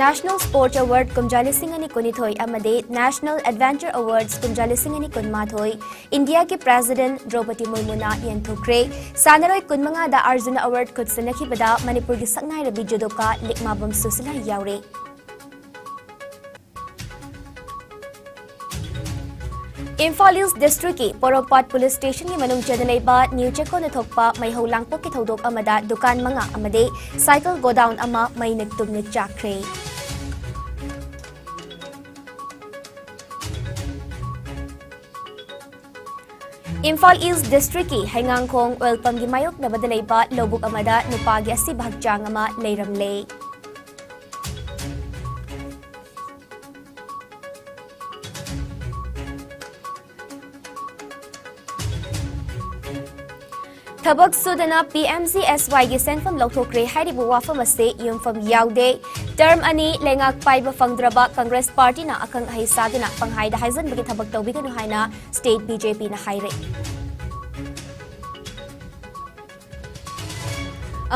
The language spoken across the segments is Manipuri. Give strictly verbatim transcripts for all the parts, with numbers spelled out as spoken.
National Sports Award ꯀꯨꯝꯖꯥ ꯂꯤꯁꯤꯡ ꯑꯅꯤ ꯀꯨꯟꯅꯤꯊꯣꯏ ꯑꯃꯗꯤ National Adventure Awards ꯀꯨꯝꯖꯥ ꯂꯤꯁꯤꯡ ꯑꯅꯤ ꯀꯨꯟꯃꯥꯊꯣꯏ ꯏꯟꯗꯤꯌꯥꯒꯤ ꯄ꯭ꯔꯦꯁꯤꯗꯦꯟꯠ ꯗ꯭ꯔꯧꯄꯗꯤ ꯃꯨꯔꯃꯨꯅ ꯌꯦꯟꯊꯣꯛꯈ꯭ꯔꯦ꯫ ꯁꯥꯟꯅꯔꯣꯏ ꯀꯨꯟꯃꯉꯥꯗ ꯑꯔꯖꯨꯟ ꯑꯦꯋꯥꯔꯗ ꯈꯨꯠꯁꯤꯟꯅꯈꯤꯕꯗ ꯃꯅꯤꯄꯨꯔꯒꯤ ꯁꯛꯅꯥꯏꯔꯕꯤ ꯖꯨꯗꯣꯀꯥ ꯂꯤꯛꯃꯥꯕꯝ ꯁꯨꯁꯤꯂꯥ ꯌꯥꯎꯔꯦ꯫ ꯏꯝꯐꯥꯜ ꯏꯁ꯭ꯠ ꯗꯤꯁꯇ꯭ꯔꯤꯛꯀꯤ ꯄꯣꯔꯣꯝꯄꯥꯠ ꯄꯨꯂꯤꯁ ꯁ꯭ꯇꯦꯁꯟꯒꯤ ꯃꯅꯨꯡ ꯆꯦꯟꯗꯨꯅ ꯂꯩꯕ ꯅ꯭ꯌꯨ ꯆꯦꯛꯀꯣꯟꯗ ꯊꯣꯛꯄ ꯃꯩ ꯍꯧ ꯂꯥꯡꯄꯣꯛꯀꯤ ꯊꯧꯗꯣꯛ ꯑꯃꯗ ꯗꯨꯀꯥꯟ ꯃꯉꯥ ꯑꯃꯗꯤ ꯁꯥꯏꯀꯜ ꯒꯣꯗꯥꯎꯟ ꯑꯃ ꯃꯩꯅ ꯇꯨꯝꯅ ꯆꯥꯛꯈ꯭ꯔꯦ꯫ ꯏꯝꯐꯥꯜ ꯏꯁ꯭ꯠ ꯗꯤꯁꯇ꯭ꯔꯤꯛꯀꯤ ꯍꯩꯉꯥꯡꯈꯣꯡ ꯑꯣꯏꯜ ꯄꯝꯒꯤ ꯃꯥꯌꯣꯛꯅꯕꯗ ꯂꯩꯕ ꯂꯧꯕꯨꯛ ꯑꯃꯗ ꯅꯨꯄꯥꯒꯤ ꯑꯁꯤꯕ ꯍꯛꯆꯥꯡ ꯑꯃ ꯂꯩꯔꯝꯂꯦ꯫ ꯊꯕꯛ ꯁꯨꯗꯅ ꯄꯤ ꯑꯦꯝ ꯖꯤ ꯑꯦꯁ ꯋꯥꯏꯒꯤ ꯁꯦꯟꯐꯝ ꯂꯧꯊꯣꯛꯈ꯭ꯔꯦ ꯍꯥꯏꯔꯤꯕ ꯋꯥꯐꯝ ꯑꯁꯤ ꯌꯨꯝꯐꯝ ꯌꯥꯎꯗꯦ꯫ ꯇꯔꯝ ꯑꯅꯤ ꯂꯩꯉꯥꯛ ꯄꯥꯏꯕ ꯐꯪꯗ꯭ꯔꯕ ꯀꯪꯒ꯭ꯔꯦꯁ ꯄꯥꯔꯇꯤꯅ ꯑꯈꯪ ꯑꯍꯩ ꯁꯥꯗꯨꯅ ꯄꯪꯍꯥꯏꯗ ꯍꯥꯏꯖꯟꯕꯒꯤ ꯊꯕꯛ ꯇꯧꯕꯤꯒꯅꯨ ꯍꯥꯏꯅ ꯁ꯭ꯇꯦꯠ ꯕꯤ ꯖꯦ ꯄꯤꯅ ꯍꯥꯏꯔꯦ꯫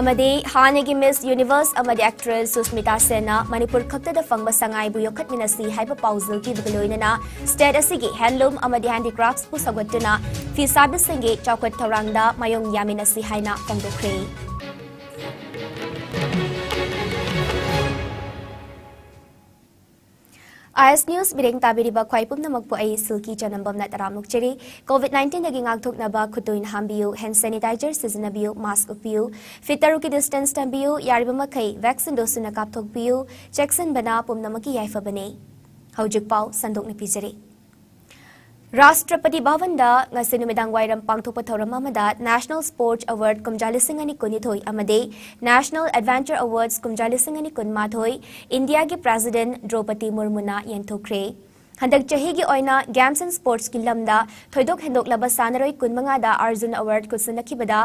ꯑꯃꯗꯤ ꯍꯥꯟꯅꯒꯤ ꯃꯤꯁ ꯌꯨꯅꯤꯚꯔꯁ ꯑꯃꯗꯤ ꯑꯦꯛꯇ꯭ꯔꯦꯁ ꯁꯨꯁꯃꯤꯇꯥ ꯁꯦꯟꯅ ꯃꯅꯤꯄꯨꯔ ꯈꯛꯇꯗ ꯐꯪꯕ ꯁꯉꯥꯏꯕꯨ ꯌꯣꯛꯈꯠꯃꯤꯟꯅꯁꯤ ꯍꯥꯏꯕ ꯄꯥꯎꯖꯦꯜ ꯄꯤꯕꯒ ꯂꯣꯏꯅꯅ ꯁ꯭ꯇꯦꯠ ꯑꯁꯤꯒꯤ ꯍꯦꯟꯂꯨꯝ ꯑꯃꯗꯤ ꯍꯦꯟꯗꯤꯀ꯭ꯔꯥꯐꯠꯁꯄꯨ ꯁꯧꯒꯠꯇꯨꯅ ꯐꯤ ꯁꯥꯕꯤꯁꯤꯡꯒꯤ ꯆꯥꯎꯈꯠ ꯊꯧꯔꯥꯡꯗ ꯃꯥꯌꯣꯡ ꯌꯥꯃꯤꯟꯅꯁꯤ ꯍꯥꯏꯅ ꯐꯣꯡꯗꯣꯛꯈ꯭ꯔꯦ꯫ ꯑꯥꯏ ꯑꯦꯁ ꯅ꯭ꯌꯨꯁ ꯃꯤꯠꯌꯦꯡ ꯇꯥꯕꯤꯔꯤꯕ ꯈ꯭ꯋꯥꯏ ꯄꯨꯝꯅꯃꯛꯄꯨ ꯑꯩ ꯁꯤꯜꯀꯤ ꯆꯅꯝꯕꯝꯅ ꯇꯔꯥꯝꯅ ꯑꯣꯛꯆꯔꯤ꯫ ꯀꯣꯚꯤꯗ ꯅꯥꯏꯟꯇꯤꯟꯗꯒꯤ ꯉꯥꯛꯊꯣꯛꯅꯕ ꯈꯨꯠ ꯇꯣꯏꯅ ꯍꯥꯝꯕꯤꯌꯨ, ꯍꯦꯟ ꯁꯦꯅꯤꯇꯥꯏꯖꯔ ꯁꯤꯖꯤꯟꯅꯕꯤꯌꯨ, ꯃꯥꯁ꯭ꯛ ꯎꯞꯄꯤꯌꯨ, ꯐꯤꯠ ꯇꯔꯨꯛꯀꯤ ꯗꯤꯁꯇꯦꯟꯁ ꯊꯝꯕꯤꯌꯨ, ꯌꯥꯔꯤꯕ ꯃꯈꯩ ꯚꯦꯛꯁꯤꯟ ꯗꯣꯁ ꯁꯨꯅ ꯀꯥꯞꯊꯣꯛꯄꯤꯌꯨ, ꯆꯦꯛꯁꯤꯟꯕꯅ ꯄꯨꯝꯅꯃꯛꯀꯤ ꯌꯥꯏꯐꯕꯅꯤ꯫ ꯍꯧꯖꯤꯛ ꯄꯥꯎ ꯁꯟꯗꯣꯛꯅ ꯄꯤꯖꯔꯤ꯫ ꯔꯥꯁꯇ꯭ꯔꯄꯇꯤ ꯚꯕꯟꯗ ꯉꯁꯤ ꯅꯨꯃꯤꯗꯥꯡ ꯋꯥꯏꯔꯝ ꯄꯥꯡꯊꯣꯛꯄ ꯊꯧꯔꯝ ꯑꯃꯗ National Sports Award ꯀꯨꯝꯖꯥ ꯂꯤꯁꯤꯡ ꯑꯅꯤ ꯀꯨꯟꯅꯤꯊꯣꯏ ꯑꯃꯗꯤ National Adventure Awards ꯀꯨꯝꯖꯥ ꯂꯤꯁꯤꯡ ꯑꯅꯤ ꯀꯨꯟꯃꯥꯊꯣꯏ ꯏꯟꯗꯤꯌꯥꯒꯤ ꯄ꯭ꯔꯦꯁꯤꯗꯦꯟꯠ ꯗ꯭ꯔꯧꯄꯗꯤ ꯃꯨꯔꯃꯨꯅ ꯌꯦꯟꯊꯣꯛꯈ꯭ꯔꯦ꯫ ꯍꯟꯗꯛ ꯆꯍꯤꯒꯤ ꯑꯣꯏꯅ ꯒꯦꯝꯁ ꯑꯦꯟ ꯁ꯭ꯄꯣꯔꯠꯁꯀꯤ ꯂꯝꯗ ꯊꯣꯏꯗꯣꯛ ꯍꯦꯟꯗꯣꯛꯂꯕ ꯁꯥꯟꯅꯔꯣꯏ ꯀꯨꯟꯃꯉꯥꯗ ꯑꯔꯖꯨꯟ ꯑꯦꯋꯥꯔꯗ ꯈꯨꯠꯁꯤꯟꯅꯈꯤꯕꯗ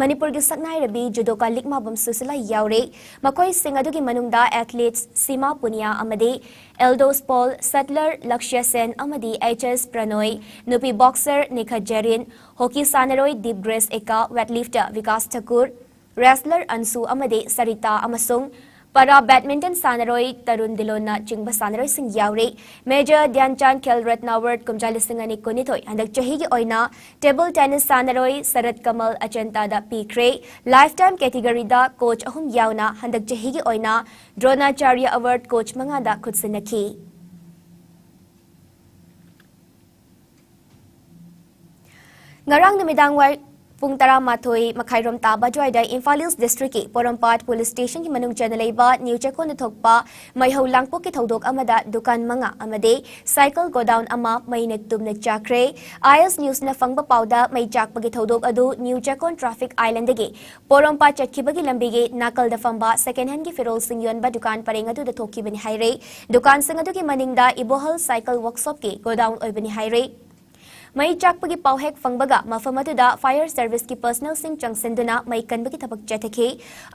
ꯃꯅꯤꯄꯨꯔꯒꯤ ꯁꯛꯅꯥꯏꯔꯕꯤ ꯖꯨꯗꯣꯀꯥ ꯂꯤꯛꯃꯥꯕꯝ ꯁꯨꯁꯤꯂꯥ ꯌꯥꯎꯔꯦ꯫ ꯃꯈꯣꯏꯁꯤꯡ ꯑꯗꯨꯒꯤ ꯃꯅꯨꯡꯗ ꯑꯦꯊꯂꯤꯠꯁ ꯁꯤꯃꯥ ꯄꯨꯅꯤꯌꯥ ꯑꯃꯗꯤ ꯑꯦꯜꯗꯣꯁ ꯄꯣꯜ, ꯁꯠꯂꯔ ꯂꯛꯁ꯭ꯌ ꯁꯦꯟ ꯑꯃꯗꯤ ꯑꯩꯆ ꯑꯦꯁ ꯄ꯭ꯔꯅꯣꯏ, ꯅꯨꯄꯤ ꯕꯣꯛꯁꯔ ꯅꯤꯈꯥ ꯖꯦꯔꯤꯟ, ꯍꯣꯀꯤ ꯁꯥꯟꯅꯔꯣꯏ deep Grace ꯑꯦꯀꯥ, ꯋꯦꯠꯂꯤꯐꯇꯔ Vikas Thakur, wrestler ꯑꯟꯁꯨ ꯑꯃꯗꯤ ꯁꯔꯤꯇꯥ ꯑꯃꯁꯨꯡ ꯄꯥꯔꯥ ꯕꯦꯗꯃꯤꯟꯇꯟ ꯁꯥꯟꯅꯔꯣꯏ ꯇꯔꯨꯟ ꯗꯤꯂꯣꯟꯅ ꯆꯤꯡꯕ ꯁꯥꯟꯅꯔꯣꯏꯁꯤꯡ ꯌꯥꯎꯔꯤ꯫ ꯃꯦꯖꯔ ꯙ꯭ꯌꯥꯟ ꯆꯥꯟꯗ ꯈꯦꯜ ꯔꯠꯅ ꯑꯦꯋꯥꯔꯗ ꯀꯨꯝꯖꯥ ꯂꯤꯁꯤꯡ ꯑꯅꯤ ꯀꯨꯟꯅꯤꯊꯣꯏ ꯍꯟꯗꯛ ꯆꯍꯤꯒꯤ ꯑꯣꯏꯅ ꯇꯦꯕꯜ ꯇꯦꯅꯤꯁ ꯁꯥꯟꯅꯔꯣꯏ ꯁꯔꯠ ꯀꯃꯜ ꯑꯆꯟꯇꯥꯗ ꯄꯤꯈ꯭ꯔꯦ꯫ ꯂꯥꯏꯐ ꯇꯥꯏꯝ ꯀꯦꯇꯤꯒꯣꯔꯤꯗ ꯀꯣꯆ ꯑꯍꯨꯝ ꯌꯥꯎꯅ ꯍꯟꯗꯛ ꯆꯍꯤꯒꯤ ꯑꯣꯏꯅ ꯗ꯭ꯔꯣꯅꯥꯆꯥꯔꯌ ꯑꯦꯋꯥꯔꯗ ꯀꯣꯆ ꯃꯉꯥꯗ ꯈꯨꯠꯁꯤꯟꯅꯈꯤ꯫ ꯉꯔꯥꯡ ꯅꯨꯃꯤꯗꯥꯡ ꯋꯥꯏ ꯄꯨꯡ ꯇꯔꯥꯃꯥꯊꯣꯏ ꯃꯈꯥꯏꯔꯣꯝ ꯇꯥꯕ ꯑꯗꯨꯋꯥꯏꯗ ꯏꯝꯐꯥꯜ ꯏꯁ ꯗꯤꯁꯇ꯭ꯔꯤꯛꯀꯤ ꯄꯣꯔꯣꯝꯄꯥꯠ ꯄꯨꯂꯤꯁ ꯁ꯭ꯇꯦꯁꯟꯒꯤ ꯃꯅꯨꯡ ꯆꯟꯅ ꯂꯩꯕ ꯅ꯭ꯌꯨ ꯆꯦꯀꯣꯟꯗ ꯊꯣꯛꯄ ꯃꯩꯍꯧ ꯂꯥꯡꯄꯣꯛꯀꯤ ꯊꯧꯗꯣꯛ ꯑꯃꯗ ꯗꯨꯀꯥꯟ ꯃꯉꯥ ꯑꯃꯗꯤ ꯁꯥꯏꯀꯜ ꯒꯣꯗꯥꯎꯟ ꯑꯃ ꯃꯩꯅ ꯇꯨꯝꯅ ꯆꯥꯛꯈ꯭ꯔꯦ꯫ ꯑꯥꯏ ꯑꯦꯁ ꯅ꯭ꯌꯨꯁꯅ ꯐꯪꯕ ꯄꯥꯎꯗ ꯃꯩ ꯆꯥꯛꯄꯒꯤ ꯊꯧꯗꯣꯛ ꯑꯗꯨ ꯅ꯭ꯌꯨ ꯆꯦꯀꯣꯟ ꯇ꯭ꯔꯥꯐꯤꯛ ꯑꯥꯏꯂꯦꯟꯗꯒꯤ ꯄꯣꯔꯣꯝꯄꯥꯠ ꯆꯠꯈꯤꯕꯒꯤ ꯂꯝꯕꯤꯒꯤ ꯅꯥꯀꯜꯗ ꯐꯝꯕ ꯁꯦꯀꯦꯟ ꯍꯦꯟꯒꯤ ꯐꯤꯔꯣꯜꯁꯤꯡ ꯌꯣꯟꯕ ꯗꯨꯀꯥꯟ ꯄꯔꯦꯡ ꯑꯗꯨꯗ ꯊꯣꯛꯈꯤꯕꯅꯤ ꯍꯥꯏꯔꯦ꯫ ꯗꯨꯀꯥꯟꯁꯤꯡ ꯑꯗꯨꯒꯤ ꯃꯅꯤꯡꯗ ꯏꯕꯣꯍꯜ ꯁꯥꯏꯀꯜ ꯋꯥꯔꯛꯁꯣꯞꯀꯤ ꯒꯣꯗꯥꯎꯟ ꯑꯣꯏꯕꯅꯤ ꯍꯥꯏꯔꯦ꯫ ꯃꯩ ꯆꯥꯛꯄꯒꯤ ꯄꯥꯎ ꯍꯦꯛ ꯐꯪꯕꯒ ꯃꯐꯝ ꯑꯗꯨꯗ ꯐꯥꯌꯔ ꯁꯔꯚꯤꯁꯀꯤ ꯄꯔꯁꯅꯦꯜꯁꯤꯡ ꯆꯪꯁꯤꯟꯗꯨꯅ ꯃꯩ ꯀꯟꯕꯒꯤ ꯊꯕꯛ ꯆꯠꯊꯈꯤ꯫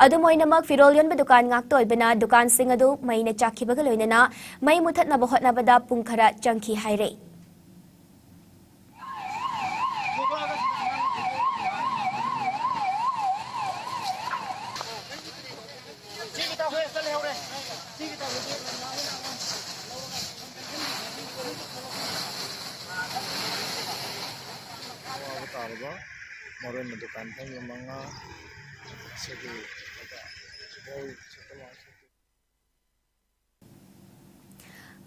ꯑꯗꯨꯝ ꯑꯣꯏꯅꯃꯛ, ꯐꯤꯔꯣꯜ ꯌꯣꯟꯕ ꯗꯨꯀꯥꯟ ꯉꯥꯛꯇ ꯑꯣꯏꯕꯅ ꯗꯨꯀꯥꯟꯁꯤꯡ ꯑꯗꯨ ꯃꯩꯅ ꯆꯥꯛꯈꯤꯕꯒ ꯂꯣꯏꯅꯅ ꯃꯩ ꯃꯨꯊꯠꯅꯕ ꯍꯣꯠꯅꯕꯗ ꯄꯨꯡ ꯈꯔ ꯆꯪꯈꯤ ꯍꯥꯏꯔꯦ꯫ ꯑꯋꯥꯕ ꯇꯥꯔꯕ ꯃꯔꯨ ꯑꯣꯏꯅ ꯗꯨꯀꯥꯟ ꯐꯝꯃꯤꯕ ꯃꯉꯥ ꯑꯁꯤꯒꯤ ꯃꯣꯏ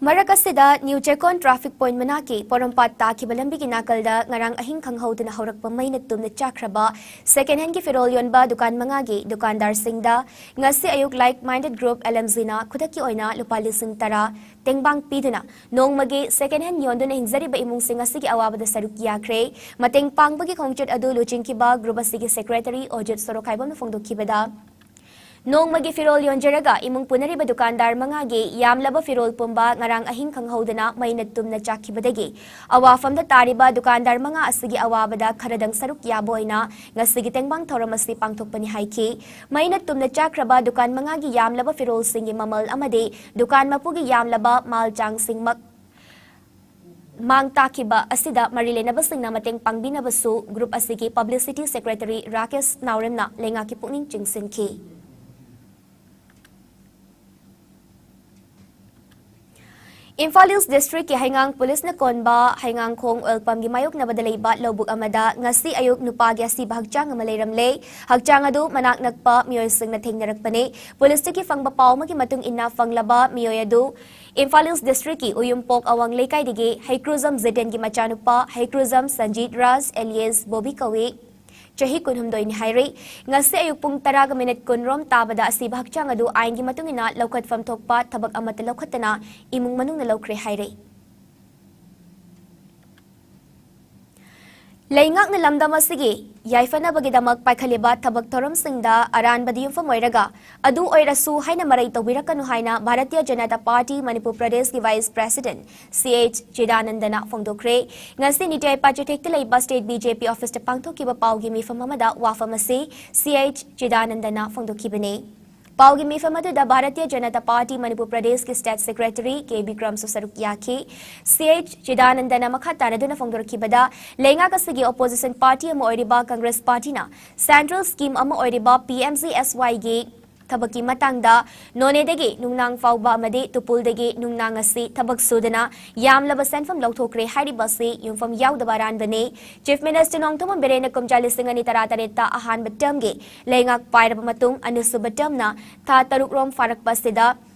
ꯃꯔꯛ ꯑꯁꯤꯗ ꯅ꯭ꯌꯨ ꯆꯦꯀꯣꯟ ꯇ꯭ꯔꯥꯐꯤꯛ ꯄꯣꯏꯟꯠ ꯃꯅꯥꯛꯀꯤ ꯄꯣꯔꯣꯝꯄꯥꯠ ꯇꯥꯈꯤꯕ ꯂꯝꯕꯤꯒꯤ ꯅꯥꯀꯜꯗ ꯉꯔꯥꯡ ꯑꯍꯤꯡ ꯈꯪꯍꯧꯗꯅ ꯍꯧꯔꯛꯄ ꯃꯩꯅ ꯇꯨꯝꯅ ꯆꯥꯛꯈ꯭ꯔꯕ ꯁꯦꯀꯦꯟ ꯍꯦꯟꯒꯤ ꯐꯤꯔꯣꯜ ꯌꯣꯟꯕ ꯗꯨꯀꯥꯟ ꯃꯉꯥꯒꯤ ꯗꯨꯀꯥꯟꯗꯥꯔꯁꯤꯡꯗ ꯉꯁꯤ ꯑꯌꯨꯛ like minded group L M ꯖꯤꯅ ꯈꯨꯗꯛꯀꯤ ꯑꯣꯏꯅ ꯂꯨꯄꯥ ꯂꯤꯁꯤꯡ ꯇꯔꯥ ꯇꯦꯡꯕꯥꯡ ꯄꯤꯗꯨꯅ ꯅꯣꯡꯃꯒꯤ ꯁꯦꯀꯦꯟ ꯍꯦꯟ ꯌꯣꯟꯗꯨꯅ ꯍꯤꯡꯖꯔꯤꯕ ꯏꯃꯨꯡꯁꯤꯡ ꯑꯁꯤꯒꯤ ꯑꯋꯥꯕꯗ ꯁꯔꯨꯛ ꯌꯥꯈ꯭ꯔꯦ꯫ ꯃꯇꯦꯡ ꯄꯥꯡꯕꯒꯤ ꯈꯣꯡꯆꯠ ꯑꯗꯨ ꯂꯨꯆꯤꯡꯈꯤꯕ ꯒ꯭ꯔꯨꯞ ꯑꯁꯤꯒꯤ ꯁꯦꯀ꯭ꯔꯦꯇꯔꯤ ꯑꯣꯖꯤꯠ ꯁꯣꯔꯣꯈꯥꯏꯕꯝꯅ ꯐꯣꯡꯗꯣꯛꯈꯤꯕꯗ, ꯅꯣꯡꯃꯒꯤ ꯐꯤꯔꯣꯜ ꯌꯣꯟꯖꯔꯒ ꯏꯃꯨꯡ ꯄꯨꯅꯔꯤꯕ ꯗꯨꯀꯥꯟꯗꯥꯔ ꯃꯉꯥꯒꯤ ꯌꯥꯝꯂꯕ ꯐꯤꯔꯣꯜ ꯄꯨꯝꯕ ꯉꯔꯥꯡ ꯑꯍꯤꯡ ꯈꯪꯍꯧꯗꯅ ꯃꯩꯅ ꯇꯨꯝꯅ ꯆꯥꯛꯈꯤꯕꯗꯒꯤ ꯑꯋꯥꯐꯝꯗ ꯇꯥꯔꯤꯕ ꯗꯨꯀꯥꯟꯗꯥꯔ ꯃꯉꯥ ꯑꯁꯤꯒꯤ ꯑꯋꯥꯕꯗ ꯈꯔꯗꯪ ꯁꯔꯨꯛ ꯌꯥꯕ ꯑꯣꯏꯅ ꯉꯁꯤꯒꯤ ꯇꯦꯡꯕꯥꯡ ꯊꯧꯔꯝ ꯑꯁꯤ ꯄꯥꯡꯊꯣꯛꯄꯅꯤ ꯍꯥꯏꯈꯤ꯫ ꯃꯩꯅ ꯇꯨꯝꯅ ꯆꯥꯛꯈ꯭ꯔꯕ ꯗꯨꯀꯥꯟ ꯃꯉꯥꯒꯤ ꯌꯥꯝꯂꯕ ꯐꯤꯔꯣꯜꯁꯤꯡꯒꯤ ꯃꯃꯜ ꯑꯃꯗꯤ ꯗꯨꯀꯥꯟ ꯃꯄꯨꯒꯤ ꯌꯥꯝꯂꯕ ꯃꯥꯜ ꯆꯥꯡꯁꯤꯡꯃꯛ ꯃꯥꯡ ꯇꯥꯛꯈꯤꯕ ꯑꯁꯤꯗ ꯃꯔꯤ ꯂꯩꯅꯕꯁꯤꯡꯅ ꯃꯇꯦꯡ ꯄꯥꯡꯕꯤꯅꯕꯁꯨ ꯒ꯭ꯔꯨꯞ ꯑꯁꯤꯒꯤ ꯄꯕ꯭ꯂꯤꯁꯤꯇꯤ ꯁꯦꯀ꯭ꯔꯦꯇꯔꯤ ꯔꯥꯀꯦꯁ ꯅꯥꯎꯔꯦꯝꯅ ꯂꯩꯉꯥꯛꯀꯤ ꯄꯨꯛꯅꯤꯡ ꯆꯤꯡꯁꯤꯟꯈꯤ꯫ ꯏꯝꯐꯥꯜ ꯏꯁ ꯗꯤꯁꯇ꯭ꯔꯤꯛꯀꯤ ꯍꯩꯉꯥꯡ ꯄꯨꯂꯤꯁꯅ ꯀꯣꯟꯕ ꯍꯩꯉꯥꯡꯈꯣꯡ ꯑꯣꯏꯜ ꯄꯝꯒꯤ ꯃꯥꯌꯣꯛꯅꯕꯗ ꯂꯩꯕ ꯂꯧꯕꯨꯛ ꯑꯃꯗ ꯉꯁꯤ ꯑꯌꯨꯛ ꯅꯨꯄꯥꯒꯤ ꯑꯁꯤꯕ ꯍꯛꯆꯥꯡ ꯑꯃ ꯂꯩꯔꯝꯂꯦ꯫ ꯍꯛꯆꯥꯡ ꯑꯗꯨ ꯃꯅꯥꯛ ꯅꯛꯄ ꯃꯤꯑꯣꯏꯁꯤꯡꯅ ꯊꯦꯡꯅꯔꯛꯄꯅꯤ꯫ ꯄꯨꯂꯤꯁꯇꯒꯤ ꯐꯪꯕ ꯄꯥꯎ ꯑꯃꯒꯤ ꯃꯇꯨꯡ ꯏꯟꯅ, ꯐꯪꯂꯕ ꯃꯤꯑꯣꯏ ꯑꯗꯨ ꯏꯝꯐꯥꯜ ꯏꯁ ꯗꯤꯁꯇ꯭ꯔꯤꯛꯀꯤ ꯎꯌꯨꯝꯄꯣꯛ ꯑꯋꯥꯡ ꯂꯩꯀꯥꯏꯗꯒꯤ ꯍꯩꯀ꯭ꯔꯨꯖꯝ ꯖꯤꯇꯦꯟꯒꯤ ꯃꯆꯥꯅꯨꯄꯥ ꯍꯩꯀ꯭ꯔꯨꯖꯝ ꯁꯟꯖꯤꯠ ꯔꯥꯖ ꯑꯦꯂꯤꯌꯁ ꯕꯣꯕꯤ ꯀꯧꯏ꯫ ꯆꯍꯤ ꯀꯨꯟꯍꯨꯝꯗꯣꯏꯅꯤ ꯍꯥꯏꯔꯤ꯫ ꯉꯁꯤ ꯑꯌꯨꯛ ꯄꯨꯡ ꯇꯔꯥꯒ ꯃꯤꯅꯤꯠ ꯀꯨꯟꯔꯣꯝ ꯇꯥꯕꯗ ꯑꯁꯤꯕ ꯍꯛꯆꯥꯡ ꯑꯗꯨ ꯑꯥꯏꯟꯒꯤ ꯃꯇꯨꯡ ꯏꯟꯅ ꯂꯧꯈꯠꯐꯝ ꯊꯣꯛꯄ ꯊꯕꯛ ꯑꯃꯠꯇ ꯂꯧꯈꯠꯇꯅ ꯏꯃꯨꯡ ꯃꯅꯨꯡꯅ ꯂꯧꯈ꯭ꯔꯦ ꯍꯥꯏꯔꯤ꯫ ꯂꯩꯉꯥꯛꯅ ꯂꯝꯗꯝ ꯑꯁꯤꯒꯤ ꯌꯥꯏꯐꯅꯕꯒꯤꯗꯃꯛ ꯄꯥꯏꯈꯠꯂꯤꯕ ꯊꯕꯛ ꯊꯧꯔꯝꯁꯤꯡꯗ ꯑꯔꯥꯟꯕꯗ ꯌꯨꯝꯐꯝ ꯑꯣꯏꯔꯒ ꯑꯗꯨ ꯑꯣꯏꯔꯁꯨ ꯍꯥꯏꯅ ꯃꯔꯩ ꯇꯧꯕꯤꯔꯛꯀꯅꯨ ꯍꯥꯏꯅ ꯚꯥꯔꯇꯤꯌ ꯖꯅꯇꯥ ꯄꯥꯔꯇꯤ ꯃꯅꯤꯄꯨꯔ ꯄ꯭ꯔꯗꯦꯁꯀꯤ ꯚꯥꯏꯁ ꯄ꯭ꯔꯦꯁꯤꯗꯦꯟꯠ ꯁꯤ ꯑꯩꯆ ꯆꯤꯗꯥꯅꯟꯗꯅ ꯐꯣꯡꯗꯣꯛꯈ꯭ꯔꯦ꯫ ꯉꯁꯤ ꯅꯤꯇꯤ ꯑꯥꯌꯣꯒ ꯆꯩꯊꯦꯛꯇ ꯂꯩꯕ ꯁ꯭ꯇꯦꯠ ꯕꯤ ꯖꯦ ꯄꯤ ꯑꯣꯐꯤꯁꯇ ꯄꯥꯡꯊꯣꯛꯈꯤꯕ ꯄꯥꯎꯒꯤ ꯃꯤꯐꯝ ꯑꯃꯗ ꯋꯥꯐꯝ ꯑꯁꯤ ꯁꯤ ꯑꯩꯆ ꯆꯤꯗꯥꯅꯟꯗꯅ ꯐꯣꯡꯗꯣꯛꯈꯤꯕꯅꯤ꯫ ꯄꯥꯎꯒꯤ ꯃꯤꯐꯝ ꯑꯗꯨꯗ ꯚꯥꯔꯇꯤꯌ ꯖꯅꯇꯥ ꯄꯥꯔꯇꯤ ꯃꯅꯤꯄꯨꯔ ꯄ꯭ꯔꯗꯦꯁꯀꯤ ꯁ꯭ꯇꯦꯠ ꯁꯦꯀ꯭ꯔꯦꯇꯔꯤ ꯀꯦ ꯕꯤꯀ꯭ꯔꯝꯁꯨ ꯁꯔꯨꯛ ꯌꯥꯈꯤ꯫ ꯁꯤ ꯑꯩꯆ ꯆꯤꯗꯥꯅꯟꯗꯅ ꯃꯈꯥ ꯇꯥꯔꯗꯨꯅ ꯐꯣꯡꯗꯣꯔꯛꯈꯤꯕꯗ, ꯂꯩꯉꯥꯛ ꯑꯁꯤꯒꯤ ꯑꯣꯄꯣꯖꯤꯁꯟ ꯄꯥꯔꯇꯤ ꯑꯃ ꯑꯣꯏꯔꯤꯕ ꯀꯪꯒ꯭ꯔꯦꯁ ꯄꯥꯔꯇꯤꯅ ꯁꯦꯟꯇ꯭ꯔꯦꯜ ꯁ꯭ꯀꯤꯝ ꯑꯃ ꯑꯣꯏꯔꯤꯕ ꯄꯤ ꯑꯦꯝ ꯖꯤ ꯑꯦꯁ ꯋꯥꯏꯒꯤ ꯊꯕꯛꯀꯤ ꯃꯇꯥꯡꯗ ꯅꯣꯅꯦꯗꯒꯤ ꯅꯨꯡꯅꯥꯡ ꯐꯥꯎꯕ ꯑꯃꯗꯤ ꯇꯨꯄꯨꯜꯗꯒꯤ ꯅꯨꯡꯅꯥꯡ ꯑꯁꯤ ꯊꯕꯛ ꯁꯨꯗꯅ ꯌꯥꯝꯂꯕ ꯁꯦꯟꯐꯝ ꯂꯧꯊꯣꯛꯈ꯭ꯔꯦ ꯍꯥꯏꯔꯤꯕ ꯑꯁꯤ ꯌꯨꯝꯐꯝ ꯌꯥꯎꯗꯕ ꯑꯔꯥꯟꯕꯅꯤ꯫ ꯆꯤꯐ ꯃꯤꯅꯤꯁꯇꯔ ꯅꯣꯡꯊꯣꯝꯕꯝ ꯕꯤꯔꯦꯟꯅ ꯀꯨꯝꯖꯥ ꯂꯤꯁꯤꯡ ꯑꯅꯤ ꯇꯔꯥꯇꯔꯦꯠꯇ ꯑꯍꯥꯟꯕ ꯇꯔꯝꯒꯤ ꯂꯩꯉꯥꯛ ꯄꯥꯏꯔꯕ ꯃꯇꯨꯡ ꯑꯅꯤꯁꯨꯕ ꯇꯔꯝꯅ ꯊꯥ ꯇꯔꯨꯛ ꯔꯣꯝ ꯐꯥꯔꯛꯄ ꯑꯁꯤꯗ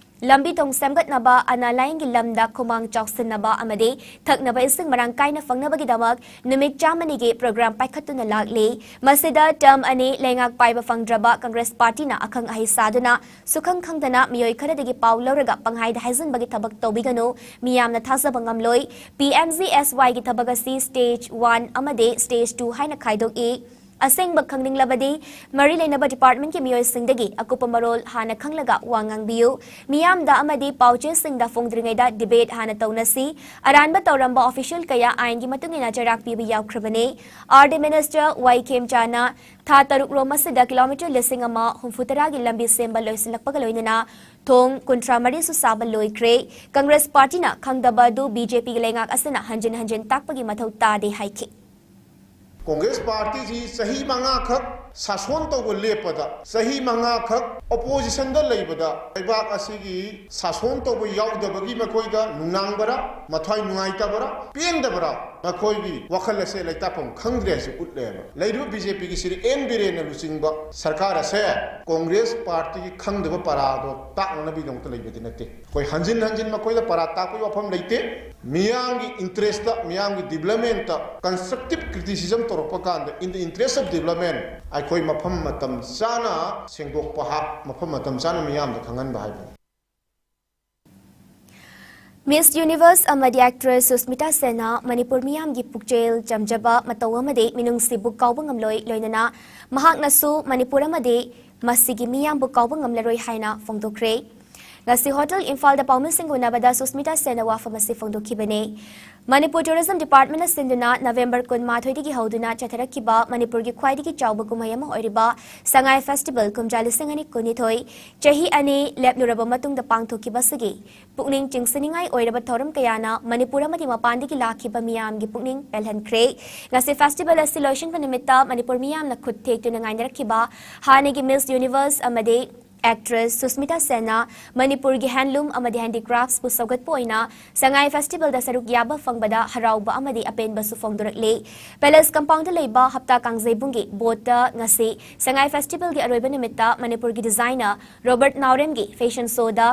ꯂꯝꯕꯤ ꯊꯣꯡ ꯁꯦꯝꯒꯠꯅꯕ, ꯑꯅꯥ ꯂꯥꯌꯦꯡꯒꯤ ꯂꯝꯗ ꯈꯨꯃꯥꯡ ꯆꯥꯎꯁꯤꯟꯅꯕ ꯑꯃꯗꯤ ꯊꯛꯅꯕ ꯏꯁꯤꯡ ꯃꯔꯥꯡ ꯀꯥꯏꯅ ꯐꯪꯅꯕꯒꯤꯗꯃꯛ ꯅꯨꯃꯤꯠ ꯆꯥꯝꯃꯅꯤꯒꯤ ꯄ꯭ꯔꯣꯒ꯭ꯔꯥꯝ ꯄꯥꯏꯈꯠꯇꯨꯅ ꯂꯥꯛꯂꯤ꯫ ꯃꯁꯤꯗ ꯇꯔꯝ ꯑꯅꯤ ꯂꯩꯉꯥꯛ ꯄꯥꯏꯕ ꯐꯪꯗ꯭ꯔꯕ ꯀꯪꯒ꯭ꯔꯦꯁ ꯄꯥꯔꯇꯤꯅ ꯑꯈꯪ ꯑꯍꯩ ꯁꯥꯗꯨꯅ ꯁꯨꯈꯪ ꯈꯪꯗꯅ ꯃꯤꯑꯣꯏ ꯈꯔꯗꯒꯤ ꯄꯥꯎ ꯂꯧꯔꯒ ꯄꯪꯍꯥꯏꯗ ꯍꯥꯏꯖꯤꯟꯕꯒꯤ ꯊꯕꯛ ꯇꯧꯕꯤꯒꯅꯨ꯫ ꯃꯤꯌꯥꯝꯅ ꯊꯥꯖꯕ ꯉꯝꯂꯣꯏ꯫ ꯄꯤ ꯑꯦꯝ ꯖꯤ ꯑꯦꯁ ꯋꯥꯏꯒꯤ ꯊꯕꯛ ꯑꯁꯤ ꯁ꯭ꯇꯦꯖ ꯋꯥꯟ ꯑꯃꯗꯤ ꯁ꯭ꯇꯦꯖ ꯇꯨ ꯍꯥꯏꯅ ꯈꯥꯏꯗꯣꯛꯏ꯫ ꯑꯁꯦꯡꯕ ꯈꯪꯅꯤꯡꯂꯕꯗꯤ ꯃꯔꯤ ꯂꯩꯅꯕ ꯗꯤꯄꯥꯔꯠꯃꯦꯟꯠꯀꯤ ꯃꯤꯑꯣꯏꯁꯤꯡꯗꯒꯤ ꯑꯀꯨꯞꯄ ꯃꯔꯣꯜ ꯍꯥꯟꯅ ꯈꯪꯂꯒ ꯋꯥ ꯉꯥꯡꯕꯤꯌꯨ꯫ ꯃꯤꯌꯥꯝꯗ ꯑꯃꯗꯤ ꯄꯥꯎꯆꯦꯁꯤꯡꯗ ꯐꯣꯡꯗ꯭ꯔꯤꯉꯩꯗ ꯗꯤꯕꯦꯠ ꯍꯥꯟꯅ ꯇꯧꯅꯁꯤ꯫ ꯑꯔꯥꯟꯕ ꯇꯧꯔꯝꯕ ꯑꯣꯐꯤꯁꯤꯌꯦꯜ ꯀꯌꯥ ꯑꯥꯏꯟꯒꯤ ꯃꯇꯨꯡ ꯏꯟꯅ ꯆꯩꯔꯥꯛ ꯄꯤꯕ ꯌꯥꯎꯈ꯭ꯔꯕꯅꯤ꯫ ꯑꯥꯔ ꯗꯤ ꯃꯤꯅꯤꯁꯇꯔ ꯋꯥꯏ ꯈꯦꯝꯆꯥꯅ ꯊꯥ ꯇꯔꯨꯛ ꯔꯣꯝ ꯑꯁꯤꯗ ꯀꯤꯂꯣꯃꯤꯇꯔ ꯂꯤꯁꯤꯡ ꯑꯃ ꯍꯨꯝꯐꯨ ꯇꯔꯥꯒꯤ ꯂꯝꯕꯤ ꯁꯦꯝꯕ ꯂꯣꯏꯁꯤꯜꯂꯛꯄꯒ ꯂꯣꯏꯅꯅ ꯊꯣꯡ ꯀꯨꯟꯊ꯭ꯔꯥ ꯃꯔꯤꯁꯨ ꯁꯥꯕ ꯂꯣꯏꯈ꯭ꯔꯦ꯫ ꯀꯪꯒ꯭ꯔꯦꯁ ꯄꯥꯔꯇꯤꯅ ꯈꯪꯗꯕ ꯑꯗꯨ ꯕꯤ ꯖꯦ ꯄꯤꯒꯤ ꯂꯩꯉꯥꯛ ꯑꯁꯤꯅ ꯍꯟꯖꯤꯟ ꯍꯟꯖꯤꯟ ꯇꯥꯛꯄꯒꯤ ꯃꯊꯧ ꯇꯥꯗꯦ ꯍꯥꯏꯈꯤ꯫ ꯀꯣꯡꯒ꯭ꯔꯦꯁ ꯄꯥꯔꯇꯤꯁꯤ ꯆꯍꯤ ꯃꯉꯥꯈꯛ ꯁꯥꯁꯣꯟ ꯇꯧꯕ ꯂꯦꯞꯄꯗ ꯆꯍꯤ ꯃꯉꯥꯈꯛ ꯑꯣꯄꯣꯖꯤꯁꯟꯗ ꯂꯩꯕꯗ ꯂꯩꯕꯥꯛ ꯑꯁꯤꯒꯤ ꯁꯥꯁꯣꯟ ꯇꯧꯕ ꯌꯥꯎꯗꯕꯒꯤ ꯃꯈꯣꯏꯗ ꯅꯨꯡꯅꯥꯡꯕꯔꯥ, ꯃꯊ꯭ꯋꯥꯏ ꯅꯨꯡꯉꯥꯏꯇꯕꯔꯥ, ꯄꯦꯟꯗꯕꯔꯥ, ꯃꯈꯣꯏꯒꯤ ꯋꯥꯈꯜ ꯑꯁꯦ ꯂꯩꯇꯥꯐꯝ ꯈꯪꯗ꯭ꯔꯦ ꯍꯥꯏꯁꯤ ꯎꯠꯂꯦꯕ꯫ ꯂꯩꯔꯤꯕ ꯕꯤ ꯖꯦ ꯄꯤꯒꯤ ꯁ꯭ꯔꯤ ꯑꯦꯟ ꯕꯤꯔꯦꯟꯅ ꯂꯨꯆꯤꯡꯕ ꯁꯔꯀꯥꯔ ꯑꯁꯦ ꯀꯣꯡꯒ꯭ꯔꯦꯁ ꯄꯥꯔꯇꯤꯒꯤ ꯈꯪꯗꯕ ꯄꯔꯥꯗꯣ ꯇꯥꯛꯅꯅꯕꯒꯤꯗꯃꯛꯇ ꯂꯩꯕꯗꯤ ꯅꯠꯇꯦ꯫ ꯑꯩꯈꯣꯏ ꯍꯟꯖꯤꯟ ꯍꯟꯖꯤꯟ ꯃꯈꯣꯏꯗ ꯄꯔꯥ ꯇꯥꯛꯄꯒꯤ ꯋꯥꯐꯝ ꯂꯩꯇꯦ꯫ ꯃꯤꯌꯥꯝꯒꯤ ꯏꯟꯇꯔꯦꯁꯇ, ꯃꯤꯌꯥꯝꯒꯤ ꯗꯤꯕ꯭ꯂꯞꯃꯦꯟꯇ ꯀꯟꯁꯇ꯭ꯔꯛꯇꯤꯞ ꯀ꯭ꯔꯤꯇꯤꯁꯤꯖꯝ ꯇꯧꯔꯛꯄ ꯀꯥꯟꯗ, in the interest of development, ꯑꯩꯈꯣꯏ ꯃꯐꯝ ꯃꯇꯝ ꯆꯥꯅ ꯁꯦꯡꯗꯣꯛꯄ ꯍꯥ-, ꯃꯐꯝ ꯃꯇꯝ ꯆꯥꯅ ꯃꯤꯌꯥꯝꯗ ꯈꯪꯍꯟꯕ ꯍꯥꯏꯕꯅꯤ꯫ Miss Universe ꯑꯃꯗꯤ actress ꯁꯨꯁꯃꯤꯇꯥ ꯁꯦꯟꯅ ꯃꯅꯤꯄꯨꯔ ꯃꯤꯌꯥꯝꯒꯤ ꯄꯨꯛꯆꯦꯜ ꯆꯝꯖꯕ ꯃꯇꯧ ꯑꯃꯗꯤ ꯃꯤꯅꯨꯡꯁꯤꯕꯨ ꯀꯥꯎꯕ ꯉꯝꯂꯣꯏ, ꯂꯣꯏꯅꯅ ꯃꯍꯥꯛꯅꯁꯨ ꯃꯅꯤꯄꯨꯔ ꯑꯃꯗꯤ ꯃꯁꯤꯒꯤ ꯃꯤꯌꯥꯝꯕꯨ ꯀꯥꯎꯕ ꯉꯝꯂꯔꯣꯏ ꯍꯥꯏꯅ ꯐꯣꯡꯗꯣꯛꯈ꯭ꯔꯦ꯫ ꯉꯁꯤ ꯍꯣꯇꯦꯜ ꯏꯝꯐꯥꯜꯗ ꯄꯥꯎꯃꯤꯁꯤꯡꯒ ꯎꯅꯕꯗ ꯁꯨꯁꯃꯤꯇꯥ ꯁꯦꯟꯅ ꯋꯥꯐꯝ ꯑꯁꯤ ꯐꯣꯡꯗꯣꯛꯈꯤꯕꯅꯤ꯫ ꯃꯅꯤꯄꯨꯔ ꯇꯨꯔꯤꯖꯝ ꯗꯤꯄꯥꯔꯠꯃꯦꯟꯅ ꯁꯤꯟꯗꯨꯅ ꯅꯕꯦꯝꯕꯔ ꯀꯨꯟꯃꯥꯊꯣꯏꯗꯒꯤ ꯍꯧꯗꯨꯅ ꯆꯠꯊꯔꯛꯈꯤꯕ ꯃꯅꯤꯄꯨꯔꯒꯤ ꯈ꯭ꯋꯥꯏꯗꯒꯤ ꯆꯥꯎꯕ ꯀꯨꯝꯍꯩ ꯑꯃ ꯑꯣꯏꯔꯤꯕ ꯁꯉꯥꯏ ꯐꯦꯁꯇꯤꯚꯦꯜ ꯀꯨꯝꯖꯥ ꯂꯤꯁꯤꯡ ꯑꯅꯤ ꯀꯨꯟꯅꯤꯊꯣꯏ ꯆꯍꯤ ꯑꯅꯤ ꯂꯦꯞꯂꯨꯔꯕ ꯃꯇꯨꯡꯗ ꯄꯥꯡꯊꯣꯛꯈꯤꯕ ꯑꯁꯤꯒꯤ ꯄꯨꯛꯅꯤꯡ ꯆꯤꯡꯁꯤꯟꯅꯤꯡꯉꯥꯏ ꯑꯣꯏꯔꯕ ꯊꯧꯔꯝ ꯀꯌꯥꯅ ꯃꯅꯤꯄꯨꯔ ꯑꯃꯗꯤ ꯃꯄꯥꯟꯗꯒꯤ ꯂꯥꯛꯈꯤꯕ ꯃꯤꯌꯥꯝꯒꯤ ꯄꯨꯛꯅꯤꯡ ꯄꯦꯜꯍꯟꯈ꯭ꯔꯦ꯫ ꯉꯁꯤ ꯐꯦꯁꯇꯤꯚꯦꯜ ꯑꯁꯤ ꯂꯣꯏꯁꯤꯟꯕ ꯅꯨꯃꯤꯠꯇ ꯃꯅꯤꯄꯨꯔ ꯃꯤꯌꯥꯝꯅ ꯈꯨꯠ ꯊꯦꯛꯇꯨꯅ ꯉꯥꯏꯅꯔꯛꯈꯤꯕ ꯍꯥꯟꯅꯒꯤ ꯃꯤꯁ ꯌꯨꯅꯤꯚꯔꯁ ꯑꯃꯗꯤ ꯑꯦꯛꯇ꯭ꯔꯦꯁ ꯁꯨꯁꯃꯤꯇꯥ ꯁꯦꯟꯅ ꯃꯅꯤꯄꯨꯔꯒꯤ ꯍꯦꯟꯂꯨꯝ ꯑꯃꯗꯤ ꯍꯦꯟꯗꯤꯀ꯭ꯔꯥꯐꯁꯄꯨ ꯁꯧꯒꯠꯄ ꯑꯣꯏꯅ ꯁꯉꯥꯏ ꯐꯦꯁꯇꯤꯚꯦꯜꯗ ꯁꯔꯨꯛ ꯌꯥꯕ ꯐꯪꯕꯗ ꯍꯔꯥꯎꯕ ꯑꯃꯗꯤ ꯑꯄꯦꯟꯕꯁꯨ ꯐꯣꯡꯗꯣꯔꯛꯂꯤ꯫ ꯄꯦꯂꯦꯁ ꯀꯝꯄꯥꯎꯟꯗ ꯂꯩꯕ ꯍꯞꯇꯥ ꯀꯥꯡꯖꯩꯕꯨꯡꯒꯤ ꯕꯣꯠꯇ ꯉꯁꯤ ꯁꯉꯥꯏ ꯐꯦꯁꯇꯤꯚꯦꯜꯒꯤ ꯑꯔꯣꯏꯕ ꯅꯨꯃꯤꯠꯇ ꯃꯅꯤꯄꯨꯔꯒꯤ ꯗꯤꯖꯥꯏꯅꯔ ꯔꯣꯕꯔꯠ ꯅꯥꯎꯔꯦꯝꯒꯤ ꯐꯦꯁꯟ ꯁꯣꯗ